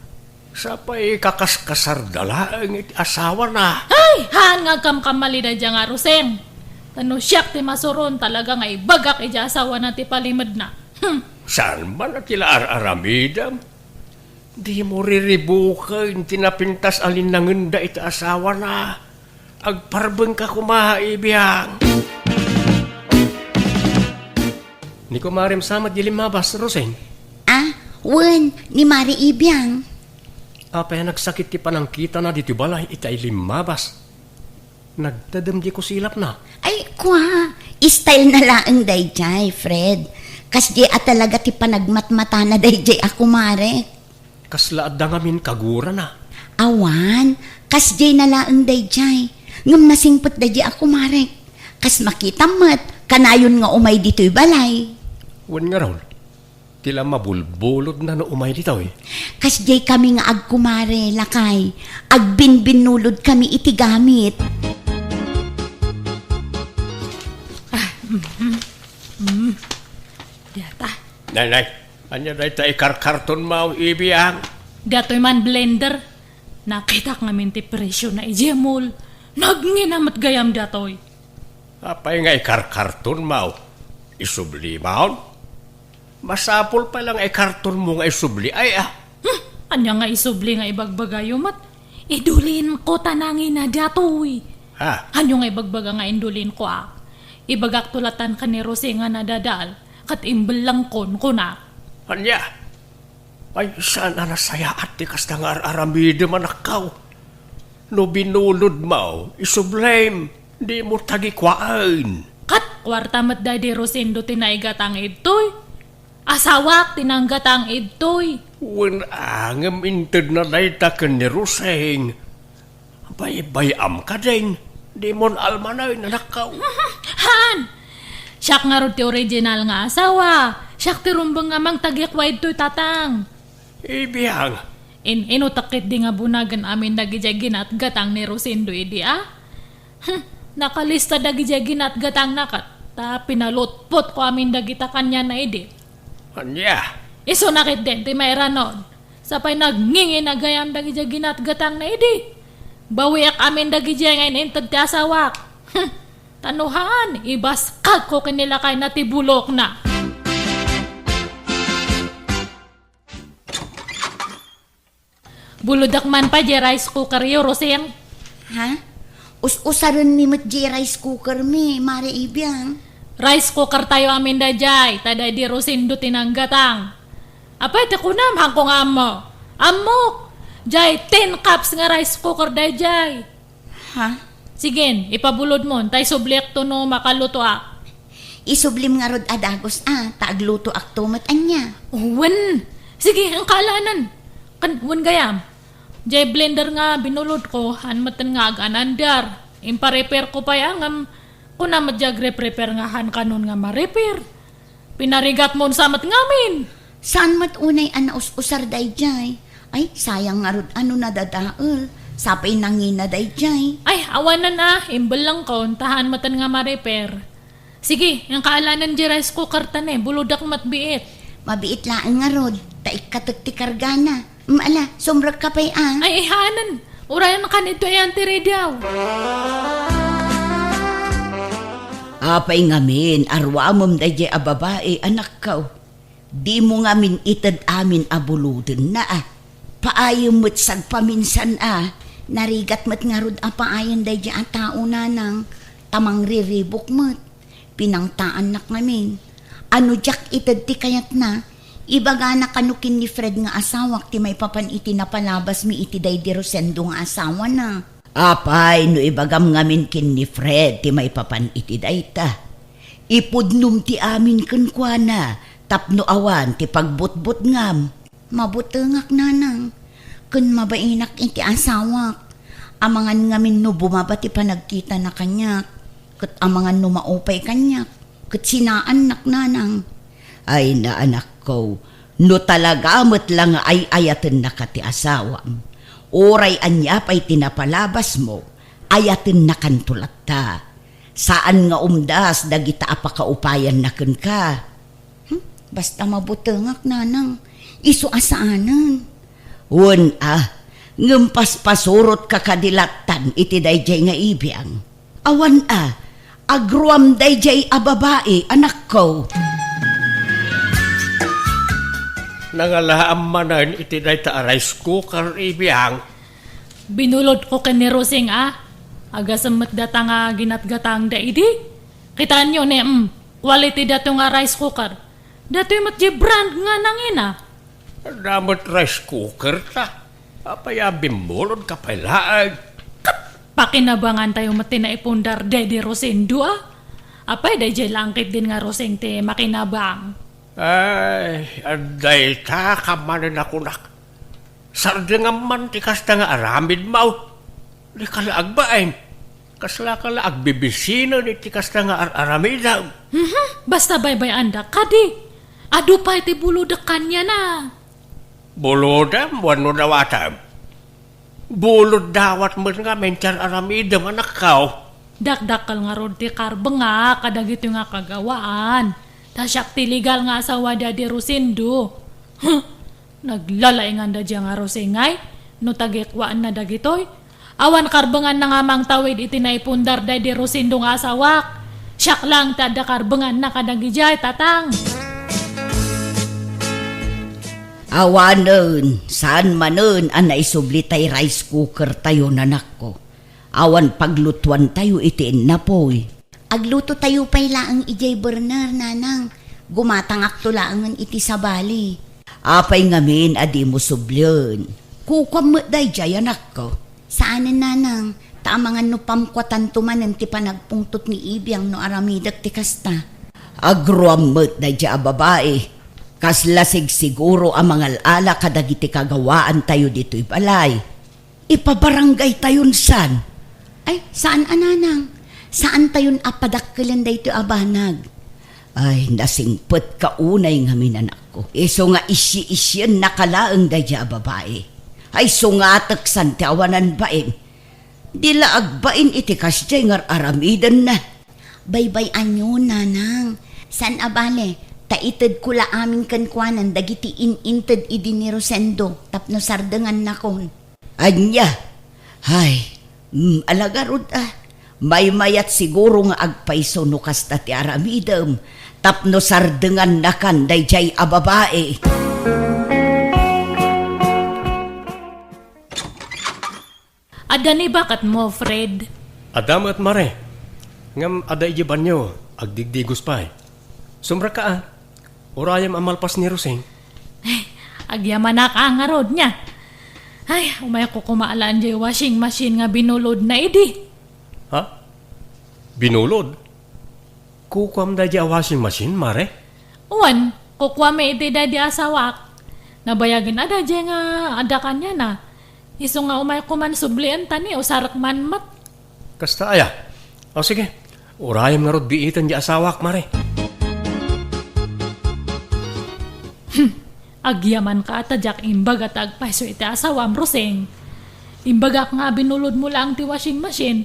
Sapay kakaskasarda laeng iti asawana. Ay, haan nga agkamkamali daydiay nga Roseng. Ta no siak ti masuron, talaga nga ibagak idiay asawana ti palimedna. Hmm. Saan man a ti la ar-aramidem? Dimo riribuken ti napintas a linnangenda iti asawana. Agparbengka koma, Ibiang. Ni kumarem sa met di limmabas, Roseng? Ah, wen, ni Mari Ibiang. Apay a nagsakit ti panangkitana ditoy balay iti ay limmabas? Nagtedem di kusilapna. Ay, kua, style na laeng daydiay, Fred. Kasdiay a talaga ti panagmatmatana daydiay a kumare. Kasla adda ngamin kagurana? Awan, kasdiay na laeng daydiay. Ngem nasingpet daydiay a kumarek. Kas makitam met, kanayon nga umay ditoy balay. Wen ngarud, ti la mabulbulodna no umay ditoy. Kasdiay kami nga agkumare, lakay. Agbinbinnulod kami iti gamit. Ah, mm, mm. Data. Nay, nay, ania dayta ikarkartonmo, Ibiang? Datoy man blender. Nakitak ngamin ti presyo na idiay mall. Nagngina met gayam datoy. Apay nga ikarkartonmo? Isublimon? Masapul pay la nga ikartonmo nga isubli, ay, ah. Hmm, ania nga isubli nga ibagbagayo met? Idulinko ta nangina datoy. Ha? Ania nga ibagbaga nga indulinko, ah? Ibagakto latan ken ni Roseng a nadadal, ket imbellengkon, kuna. Ania? Ay, saan a nasayaat ti kasta nga ar-aramidem, anakko. No binulodmo, isublim, dimo tagikuaen. Ket kuarta met daydi Rosendo ti naigatang idtoy. Asawak ti nanggatang idtoy. Wen a, ngem intedna dayta ken ni Roseng. Baybay-am kadin, dimon almanen, anakko. Haan! Siak ngarud ti original nga asawa. Siak ti rumbeng nga mangtagikua idtoy, Tatang. Ibiang. In-inutek ketdi nga bunagen amin dagidiay ginatgatang ni Rosendo idi, a? Hmm, nakalista dagidiay ginatgatangna ket ta pinalutpotko amin dagita kaniana idi. Ania? Isuna ketdin ti mairanod. Sapay nagngingina gayam dagidiay ginatgatangna idi. Bawiak amin dagidiay nga in-inted ti asawak. Hmm, ta no haan, ibaskagko ken ni lakayna ti bulokna. Bulodak man pay diay rice cooker yo, Roseng. Ha? Us-usarenmi met diay rice cooker mi, Mare Ibiang. Rice cooker tayo amin daydiay, ta daydi Rosendo ti nanggatang. Apay ti kunam, haanko nga ammo. Ammok! Diay tin cups nga rice cooker daydiay. Ha? Sige, ipabulodmon, ta isubliakto no makalutoak. Isublim ngarud a dagus a, ta aglutoakto met ania. Wen, sige, engka alanan. Kan, wen gayam. Diay blender nga binulodko, haan metten nga aganandar. Impa-repairko pay a ngem, kuna met diay agre-prepare nga haan kanon nga ma-repair. Pinarigatmon sa met ngamin. Saan met unay a naus-usar daydiay? Ay, sayang ngarud a no nadadael. Sapay nangina daydiay. Ay, awanen a, imbellengko, ta haan metten nga ma-repair. Sige, inka alanen di rice cooker ta ne, bulodek met biit. Mabiit laeng ngarud, ta ikkatek ti kargana. Mm, ala, sumrekka pay a. Ay, ay, haanen. Urayan kan ito ayan ti radio. Apay ngamin, aruamem daydiay a babai, anakko. Dimo ngamin ited amin a bulodenna a. Paayem met sagpaminsan a. Narigat met ngarud a paayen daydiay a tao, nanang, ta mangriribuk met. Pinangtaannak ngamin. Ano diak ited ti kayatna? Ibagana kano ken ni Fred nga asawak ti maipapan iti napalabasmi iti daydi Rosendo nga asawana. Apay no ibagam ngamin ken ni Fred ti maipapan iti dayta? Ipudnom ti amin kenkuana tapno awan ti pagbutbutngam. Mabutengak, nanang, ken mabainak iti asawak. Amangan ngamin no bumaba ti panagkitana kaniak, ket amangan no maupay kaniak, ket sinaannak, nanang. Ay, naanakko, no talaga met la nga ay-ayatennaka ti asawam, uray ania pay ti napalabasmo, ayatennakanto latta. Saan nga umdas dagita a pakaupayanna kenka. Hmm? Basta mabutengak, nanang. Isu a saanen. Wen a, ngem paspasurotka kadi lattan iti daydiay nga ibiang. Awan a, agruam daydiay a babai, anakko. Nangalaam manen iti dayta a rice cooker, ibiang. Binulodko ken ni Rosing a. Agasem met data nga ginatgatangda idi. Kitaenyo ne, mm, quality dato nga rice cooker. Datoy met di brand nga nangina. Adda met rice cooker ta. Apay a bimmulodka pay laeng? Ket pakinabangantayo met ti naipundar daydi Rosendo a. Apay daydiay laeng ketdin nga Rosing ti makinabang? Ay, adda ita ka manen a kunak. Sardengam man ti kasta nga aramidmo. Dika la agbain. Kaslaka la agbibisinen iti kasta nga ar-aramidem. Mhm, basta baybay-andak kadi. Adu pay ti bulodek kaniana. Bulodem wenno dawatem? Bulod dawat met ngamin ti ar-aramidem, anakko. Dakdakkel ngarud ti karbengak kadagitoy nga kagawaan. Ta siak ti legal nga asawa daydi Rosendo. Huh! Naglalainganda daydiay nga Rosing ay, no tagikuaanna dagitoy. Awan karbenganna nga mangtawid iti naipundar daydi Rosendo nga asawak. Siak laeng ti adda karbenganna kadagidiay, tatang. Awanen, saan manen a naisubli tay rice cooker tayo, nanakko. Awan paglutuantayo iti innapoy. Aglutotayo pay laeng idiay burner, nanang. Gumatangakto laengen iti sabali. Apay ngamin a dimo sublien? Kukuam met daydiay, anakko. Saanen, nanang, ta amangan no pamkuatanto manen ti panagpungtot ni Ibiang no aramidek ti kasta. Agruam met daydiay a babai. Kasla sigsiguro a mangal-ala kadagiti kagawaantayo ditoy balay. Ipabarangaytayon san? Ay, saan a, nanang. Saantayon a padakkelen daytoy a banag. Ay, nasingpetka unay ngamin, anakko. Isu nga isyi-isyiennaka laeng daydiay a babai. Ay, sungatek san ti awanan bain. Di la agbain iti kasdiay nga ar-aramidenna. Baybay-anyo, nanang. Saan a bale, ta itedko la amin kenkuanan dagiti in-inted idi ni Rosendo tapno sardengannakon. Ania? Ay, mm, ala ngarud a. Maymayat siguro nga agpayso no kasta ti aramidem tapno sardengannakan daydiay a babai. Adda ni baketmo, Fred? Adda met, mare. Ngem adda idiay banio, agdigdigos pay. Sumrekka a. Urayem a malpas ni Rosing. Ay, agyamanak a ngarud nia. Ay, umayko koma alaen diay washing machine nga binulodna idi. Ha? Binulod? Kukuam daydiay a washing machine, mare? Wen, kukuami iti daydi asawak. Nabayagen a daydiay nga adda kaniana. Isu nga umayko man sublien ta ni usarek man met. Kasta aya? O sige, urayem ngarud biiten di asawak, mare. Hmm, Agyamanka ta diak imbaga ta agpayso iti asawam, Rosing. Imbagak nga binulodmo laeng ti washing machine.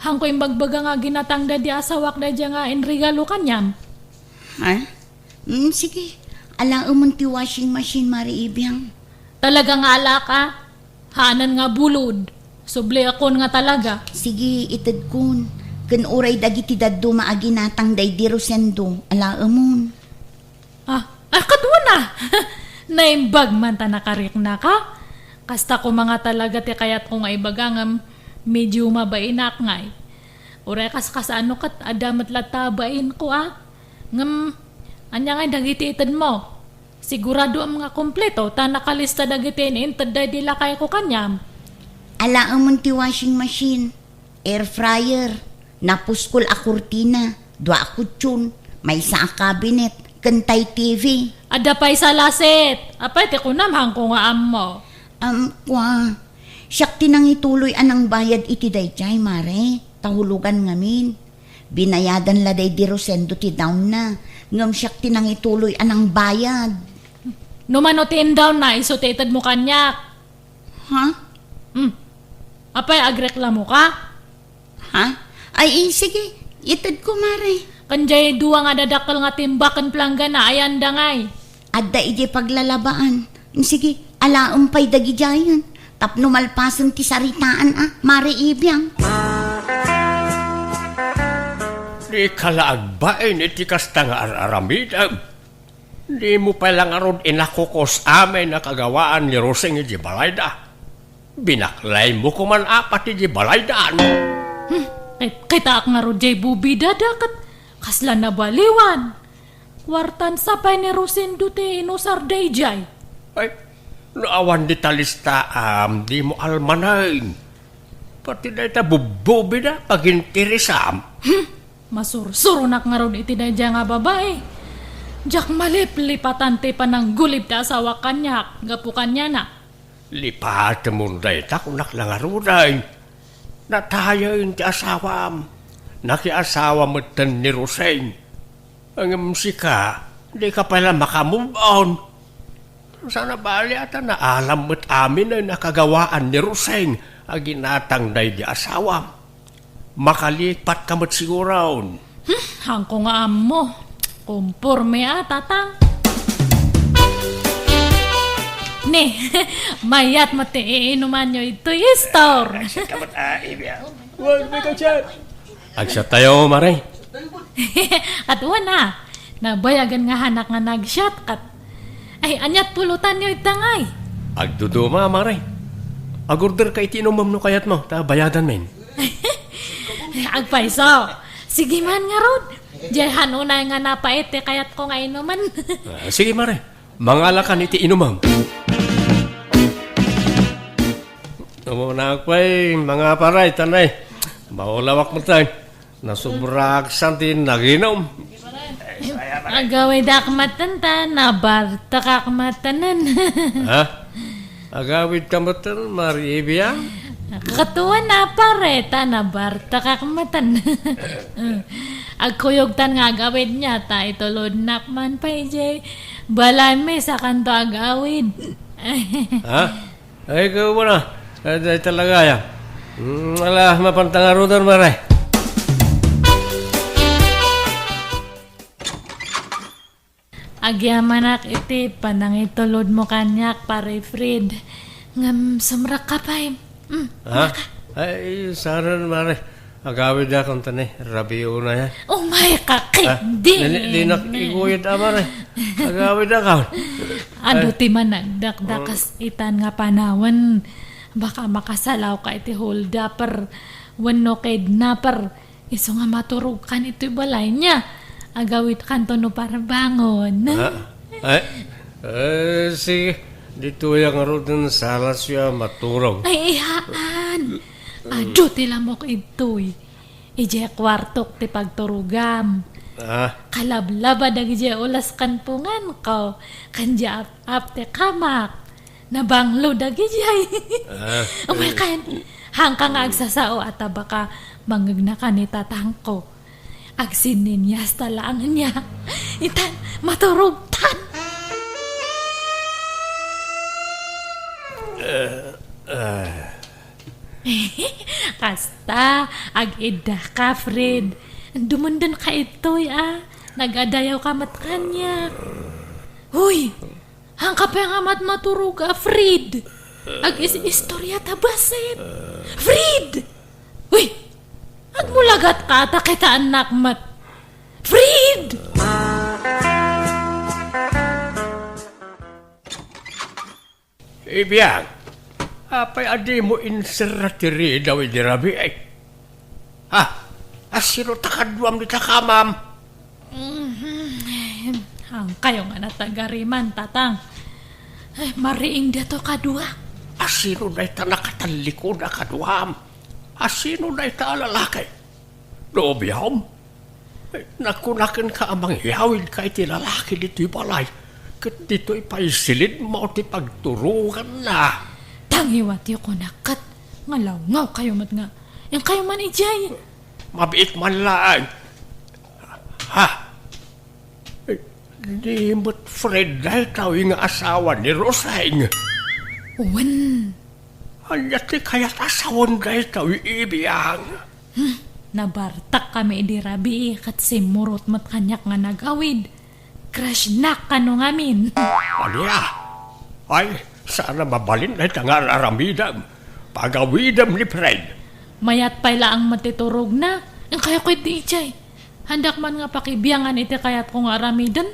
Haanko imbagbaga nga ginatang daydi asawak daydiay nga inregalo kaniam. Ha? Mm, sige. Alaemon ti washing machine, Mare Ibiang. Talaga nga alaka? Haanen nga bulod. Subliakon nga talaga. Sige, itedkon. Ken uray dagiti dadduma a ginatang daydi Rosendo, alaemon. Ah, ah, kaduana! Naimbag man ta nakariknaka. Kasta koma nga talaga ti kayatko nga ibaga ngem medyo mabainak ngay. Uray kasano ket adda met latta bainko, a. Ngem, ania ngay dagiti itedmo? Siguradoem nga kompleto ta nakalista dagiti in-inted daydi lakayko kaniam. Alaemon ti washing machine, air fryer, napuskol a kurtina, dua a kutson, maysa a cabinet, ken tay T V. Adda pay salaset. Apay ti kunam, haanko nga ammo. Am, kua. Siak ti nangituloy a nangbayad iti daydiay, Mare. Ta hulogan ngamin. Binayadan la daydi Rosendo ti down na, ngem siak ti nangituloy a nangbayad. No mano ti indown na, isu ti itedmo kaniak. Ha? Hmm. Apay, agreklamoka? Ha? Ay, eh, sige, itedko, Mare. Ken diay dua nga dadakkel nga timba ken planggana, ayan da ngay? Adda idiay paglalabaan. Sige, alaem pay dagidiayen. Tapno malpasen ti saritaan, a, Mare Ibiang. Dika la agbain iti kasta nga ar-aramidem. Dimo pay la ngarud inakukos amay a kagawaan ni Rosing idiay balayda. Binaklaymo koman apat idiay balaydan. Hmm, kit-, kitaak ngarud diay bubidada ket kasla nabaliwan. Kuartan sa pay ni Rosendo ti inusar daydiay. Ay, no awan dita listaam, dimo almanen. Pati dayta bubbubida, pagintirisam. Hmm, masursuronak ngarud iti daydiay nga babai. Diak maliplipatan ti pananggulib ti asawak kaniak, gapu kaniana. Lipatemon dayta, kunak la ngaruden. Natayen ti asawam. Nakiasawa metten ni Rosing. Ngem sika, dika pay la maka-move on. Saan a bali a ta naalam met amin a nakagawaan ni Rosing a ginatang daydi asawam. Makalipatka met siguron. Hmm, haanko nga ammo. Komporme a, tatang. Ni, mayat met ti iinumanyo itoy, Istor. Ay, siya ka met, ah, Ibia. Wag, may ka-chat. Agsiattayo, Mare. Ket wen a, nabayagen nga haanak nga nagsiat ket. Ay, aniat pulutanyo ita ngay? Agduduma, Mare. Agorderka iti inumem no kayatmo, ta bayadanmin. Agpayso. Sige man ngarud. Diay han unay nga napait ti kayatko nga inumen. Ah, sige, Mare. Mangalakan iti inumem. Umunak pay, mga paray, tanay. Maulawak met, ay. Nasobraak sa ti naginum. Agawidak maten ta, nabartekak matenen. Ha? Agawidka maten, Mare Ibiang? Katuan a pare, ta nabartekak maten. Agkuyogtan nga agawidna, ta itulodnak man pay jay balaymi sakanto agawid. Ha? Ay, ikaw ba na? Ay, ay, talaga, ya. Mm, ala, mapantang arudan, mare. Agyamanak iti panangitulodmo kaniak, Pare Fred. Ngem sumrekka pay. Mm, Ha? Ay, saan, mare. Agawidakon ta ni, rabiuna ya. Umay ka, Ah, Kidin! Di, di nak iguyod, ama, re. Agawidakon. Adu Ay. Ti managdakdakas itan nga panawen. Baka makasalawka iti holdaper wenno kidnaper. Isu nga maturogkan iti balay niya. Agawidkanto no parbangon. Ah, ay, eh, sige. Ditoy ngaruden salasyo a maturog. Ay, ihaan. Adu ti lamok idtoy. Idiay kuartok ti pagturogam. Ah. Kalablaba dagidiay ulas ken punganko, ken diay ap-ap ti kamak. Nabanglo dagidiay. Ah. Umay ken, haanka nga agsasao a ta baka mangngegnakan ni tatangko. Agsinninyas ta laeng niya. Itan, maturogtan. Kasta, ag-iddaka, Fred. Dumundon ka itoy, a. Nagadayaw ka met kaniak. Hoy! Haanka pay nga matmaturog a, Fred! Agis-istorya ta bassit! Fred! Uy! Agmulagat ka ta kitaennak met! Fred! Ibiang, apay a dimo inserra ti ridaw idi rabii? Ha? Asino ta kaduam dita kamam? Mhm. Haankayo nga natagariman, Tatang. Ay, mariing daytoy kaduak. Asino dayta nakatallikod a kaduam? Asino dayta a lalaki? Nobiom? Ay, nakunakenka a mangyawidka iti lalaki ditoy balay, ket ditoy pay silidmo ti pagturonganna. Tangiwatyo kunak ket nga lawngawkayo met nga. Inkayo man idiay. Mabiit man laeng. Ha? Di met Fred daytoy nga asawa ni Roseng? Wen. Ania ti kayat a sawen daytoy, Ibiang? Hmm, nabartak kami idi rabii ket simmurot met kaniak nga nag-awid. Crush-nak kano ngamin. Ania? Ay, saan a mabalin dayta nga ar-aramidem. Pagawidem ni Fred. Mayat pay laeng met ti turogna. Inkayo ketdi idiay. Haandak man nga pakibiangan iti kayatko nga aramiden.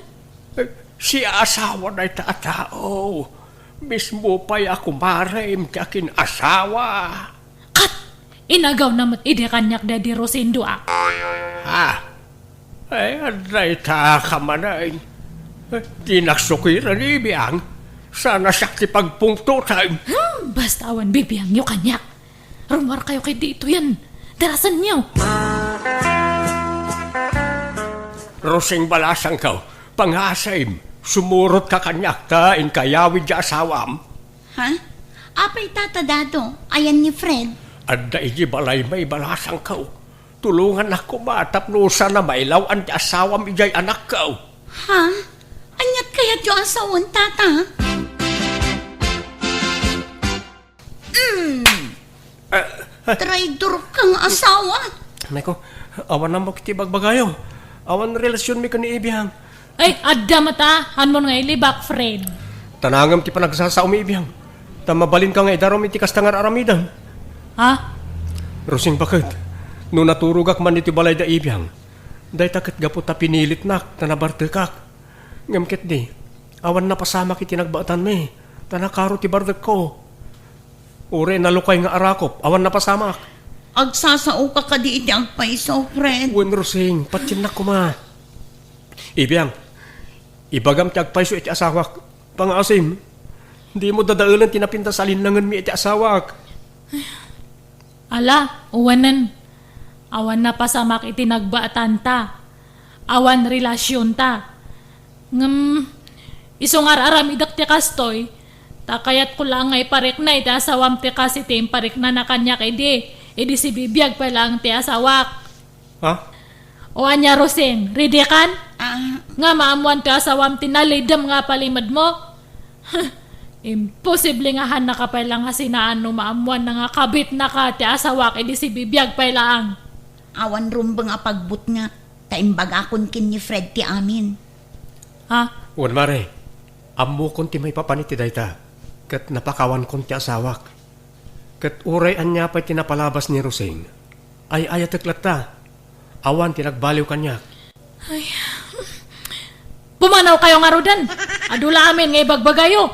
Eh, siasawa dayta a tao. Mismo pay a kumarem ti akin-asawa. Kat, inagawna met idi kaniak daydi Rosendo a. Ha? Ay, adda ita ka manen. Eh, dinak sukiren, Ibiang. Saan a siak ti pagpungtotem. Hmm, basta awan bibiangyo kaniak. Rummuarkayo ketdi itoyen. Darasenyo. Roseng, balasangko, pangasim, sumurotka kaniak ta inkayawid ti asawam. Ha? Apay, Tata Dado, ayan ni Fred? Adda idi balaymi, balasangko. Tulongannak koma tapno saan a mailaw-an ti asawam idiay, anakko. Ha? Aniat kayatyo a sawen, Tata? Mm. Ah, ah. Traidor ka nga asawa. Nay ko, awan ammok iti bagbagayo. Awan relasionmi ken ni Ibiang. Ay, adda met a, haanmon nga ilibak, Fred. Tanangem ti panagsasaomi, Ibiang. Ta mabalinka nga idarum iti kasta nga ar-aramidem. Ha? Roseng, baket, no naturogak man iti balay da Ibiang, dayta ket gapu ta pinilitnak, ta nabartekak. Ngem ketdi, awan napasamak iti nagbaetanmi, ta nakaro ti bardekko. Uray nalukay nga arakop, awan napasamak. Agsasaoka kadi iti agpayso, Fred? Wen, Roseng, patiennak koma. Ibiang, ibagam ti agpayso iti asawak. Pangaasim, dimo dadaelen ti napintas a linnangenmi iti asawak. Ala, uwanen. Awan napasamak iti nagbaetanta. Awan relasionta. Ngem, isu nga ar-aramidek ti kastoy, ta kayatko laeng nga iparikna iti asawam ti kas iti impariknana kaniak idi, idi sibibiag pay laeng ti asawak. Ha? O ania, Roseng, ready kan? Ah. Nga maammoan ti asawam ti nalidem nga palimedmo? Imposible nga haannaka pay la nga sinaan no maammoanna nga kabitnaka ti asawak idi sibibiag pay laeng. Awan rumbeng a pagbutngak, ta imbagakon ken ni Fred ti amin. Ha? Wen, Mare, ammokon ti maipapan iti dayta, ket napakawankon ti asawak. Ket uray ania pay ti napalabas ni Roseng, ay-ayatek latta. Awan ti nagbaliw kaniak. Ay. Pumanawkayo ngaruden. Adu la amin nga ibagbagayo.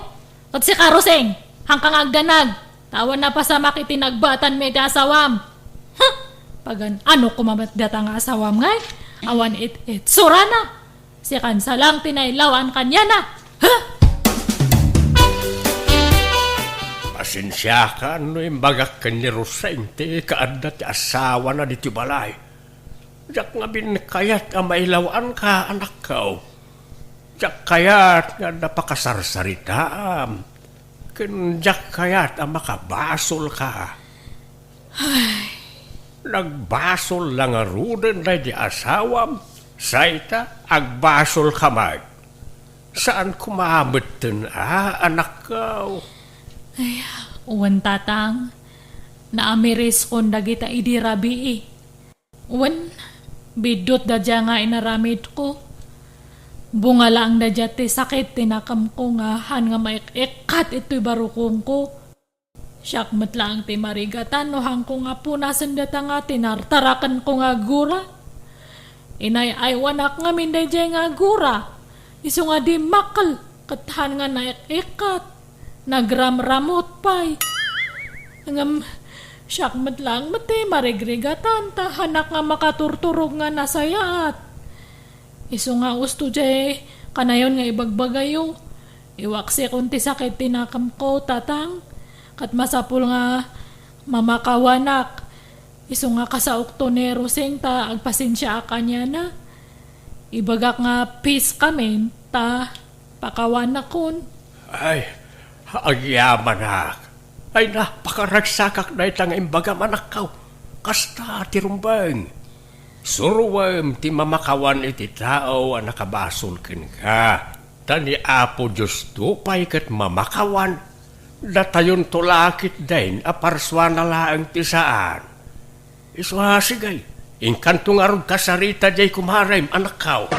Ket sika, Roseng, haanka nga agdanag. Ta awan napasamak iti nagbaetanmi iti asawam. Huh! Pagan-ano koma met dayta nga asawam ngay? Awan it-itsurana. Sikan sa lang ti nailaw-an kaniana. Huh! Pasensiakan no imbagak ken ni Roseng ti kaadda ti asawana ditoy balay. Diak ngamin kayat a mailaw-anka, anakko. Diak kayat nga adda pakasarsaritaam. Ken diak kayat a makabasolka. Ay. Nagbasol la ngaruden daydi asawam, say ta agbasolka met. Saan koma metten a, anakko. Ay, Wen, tatang, naamiriskon dagita idi rabii. Wen, biddutda dia nga inaramidko. Bunga laeng da dia ti sakit ti nakemko nga han nga maik-ikkat itoy barukongko. Siak met laeng ti marigatan no hanko nga punasen data nga tinartarakenko nga gura. Inay-aywanak ngamin daydiay nga gura. Isu nga dimmakkel ket han nga naik-ikkat. Nagramramut pay. Ngem siak met laeng met ti marigrigatan ta hanak nga makaturturog nga nasayaat. Isu nga usto diay kanayon nga ibagbagayo. Iwaksikon ti sakit ti nakemko, tatang. Ket masapul nga mamakawanak. Isu nga kasaokto ni Rosing ta agpasensiaak kaniana. Ibagak nga peace kamin ta pakawanakon. Ay, agyamanak. Ay, napakaragsakak dayta nga imbagam, anakko. Kasta ti rumbeng. Suroem ti mamakawan iti tao a nakabasol kenka. Ta ni Apo Diosto pay ket mamakawan. Datayonto la ketdin a parsuana laeng ti saan. Isu a, sige, inkanto ngarud kasarita diay kumarem, anakko.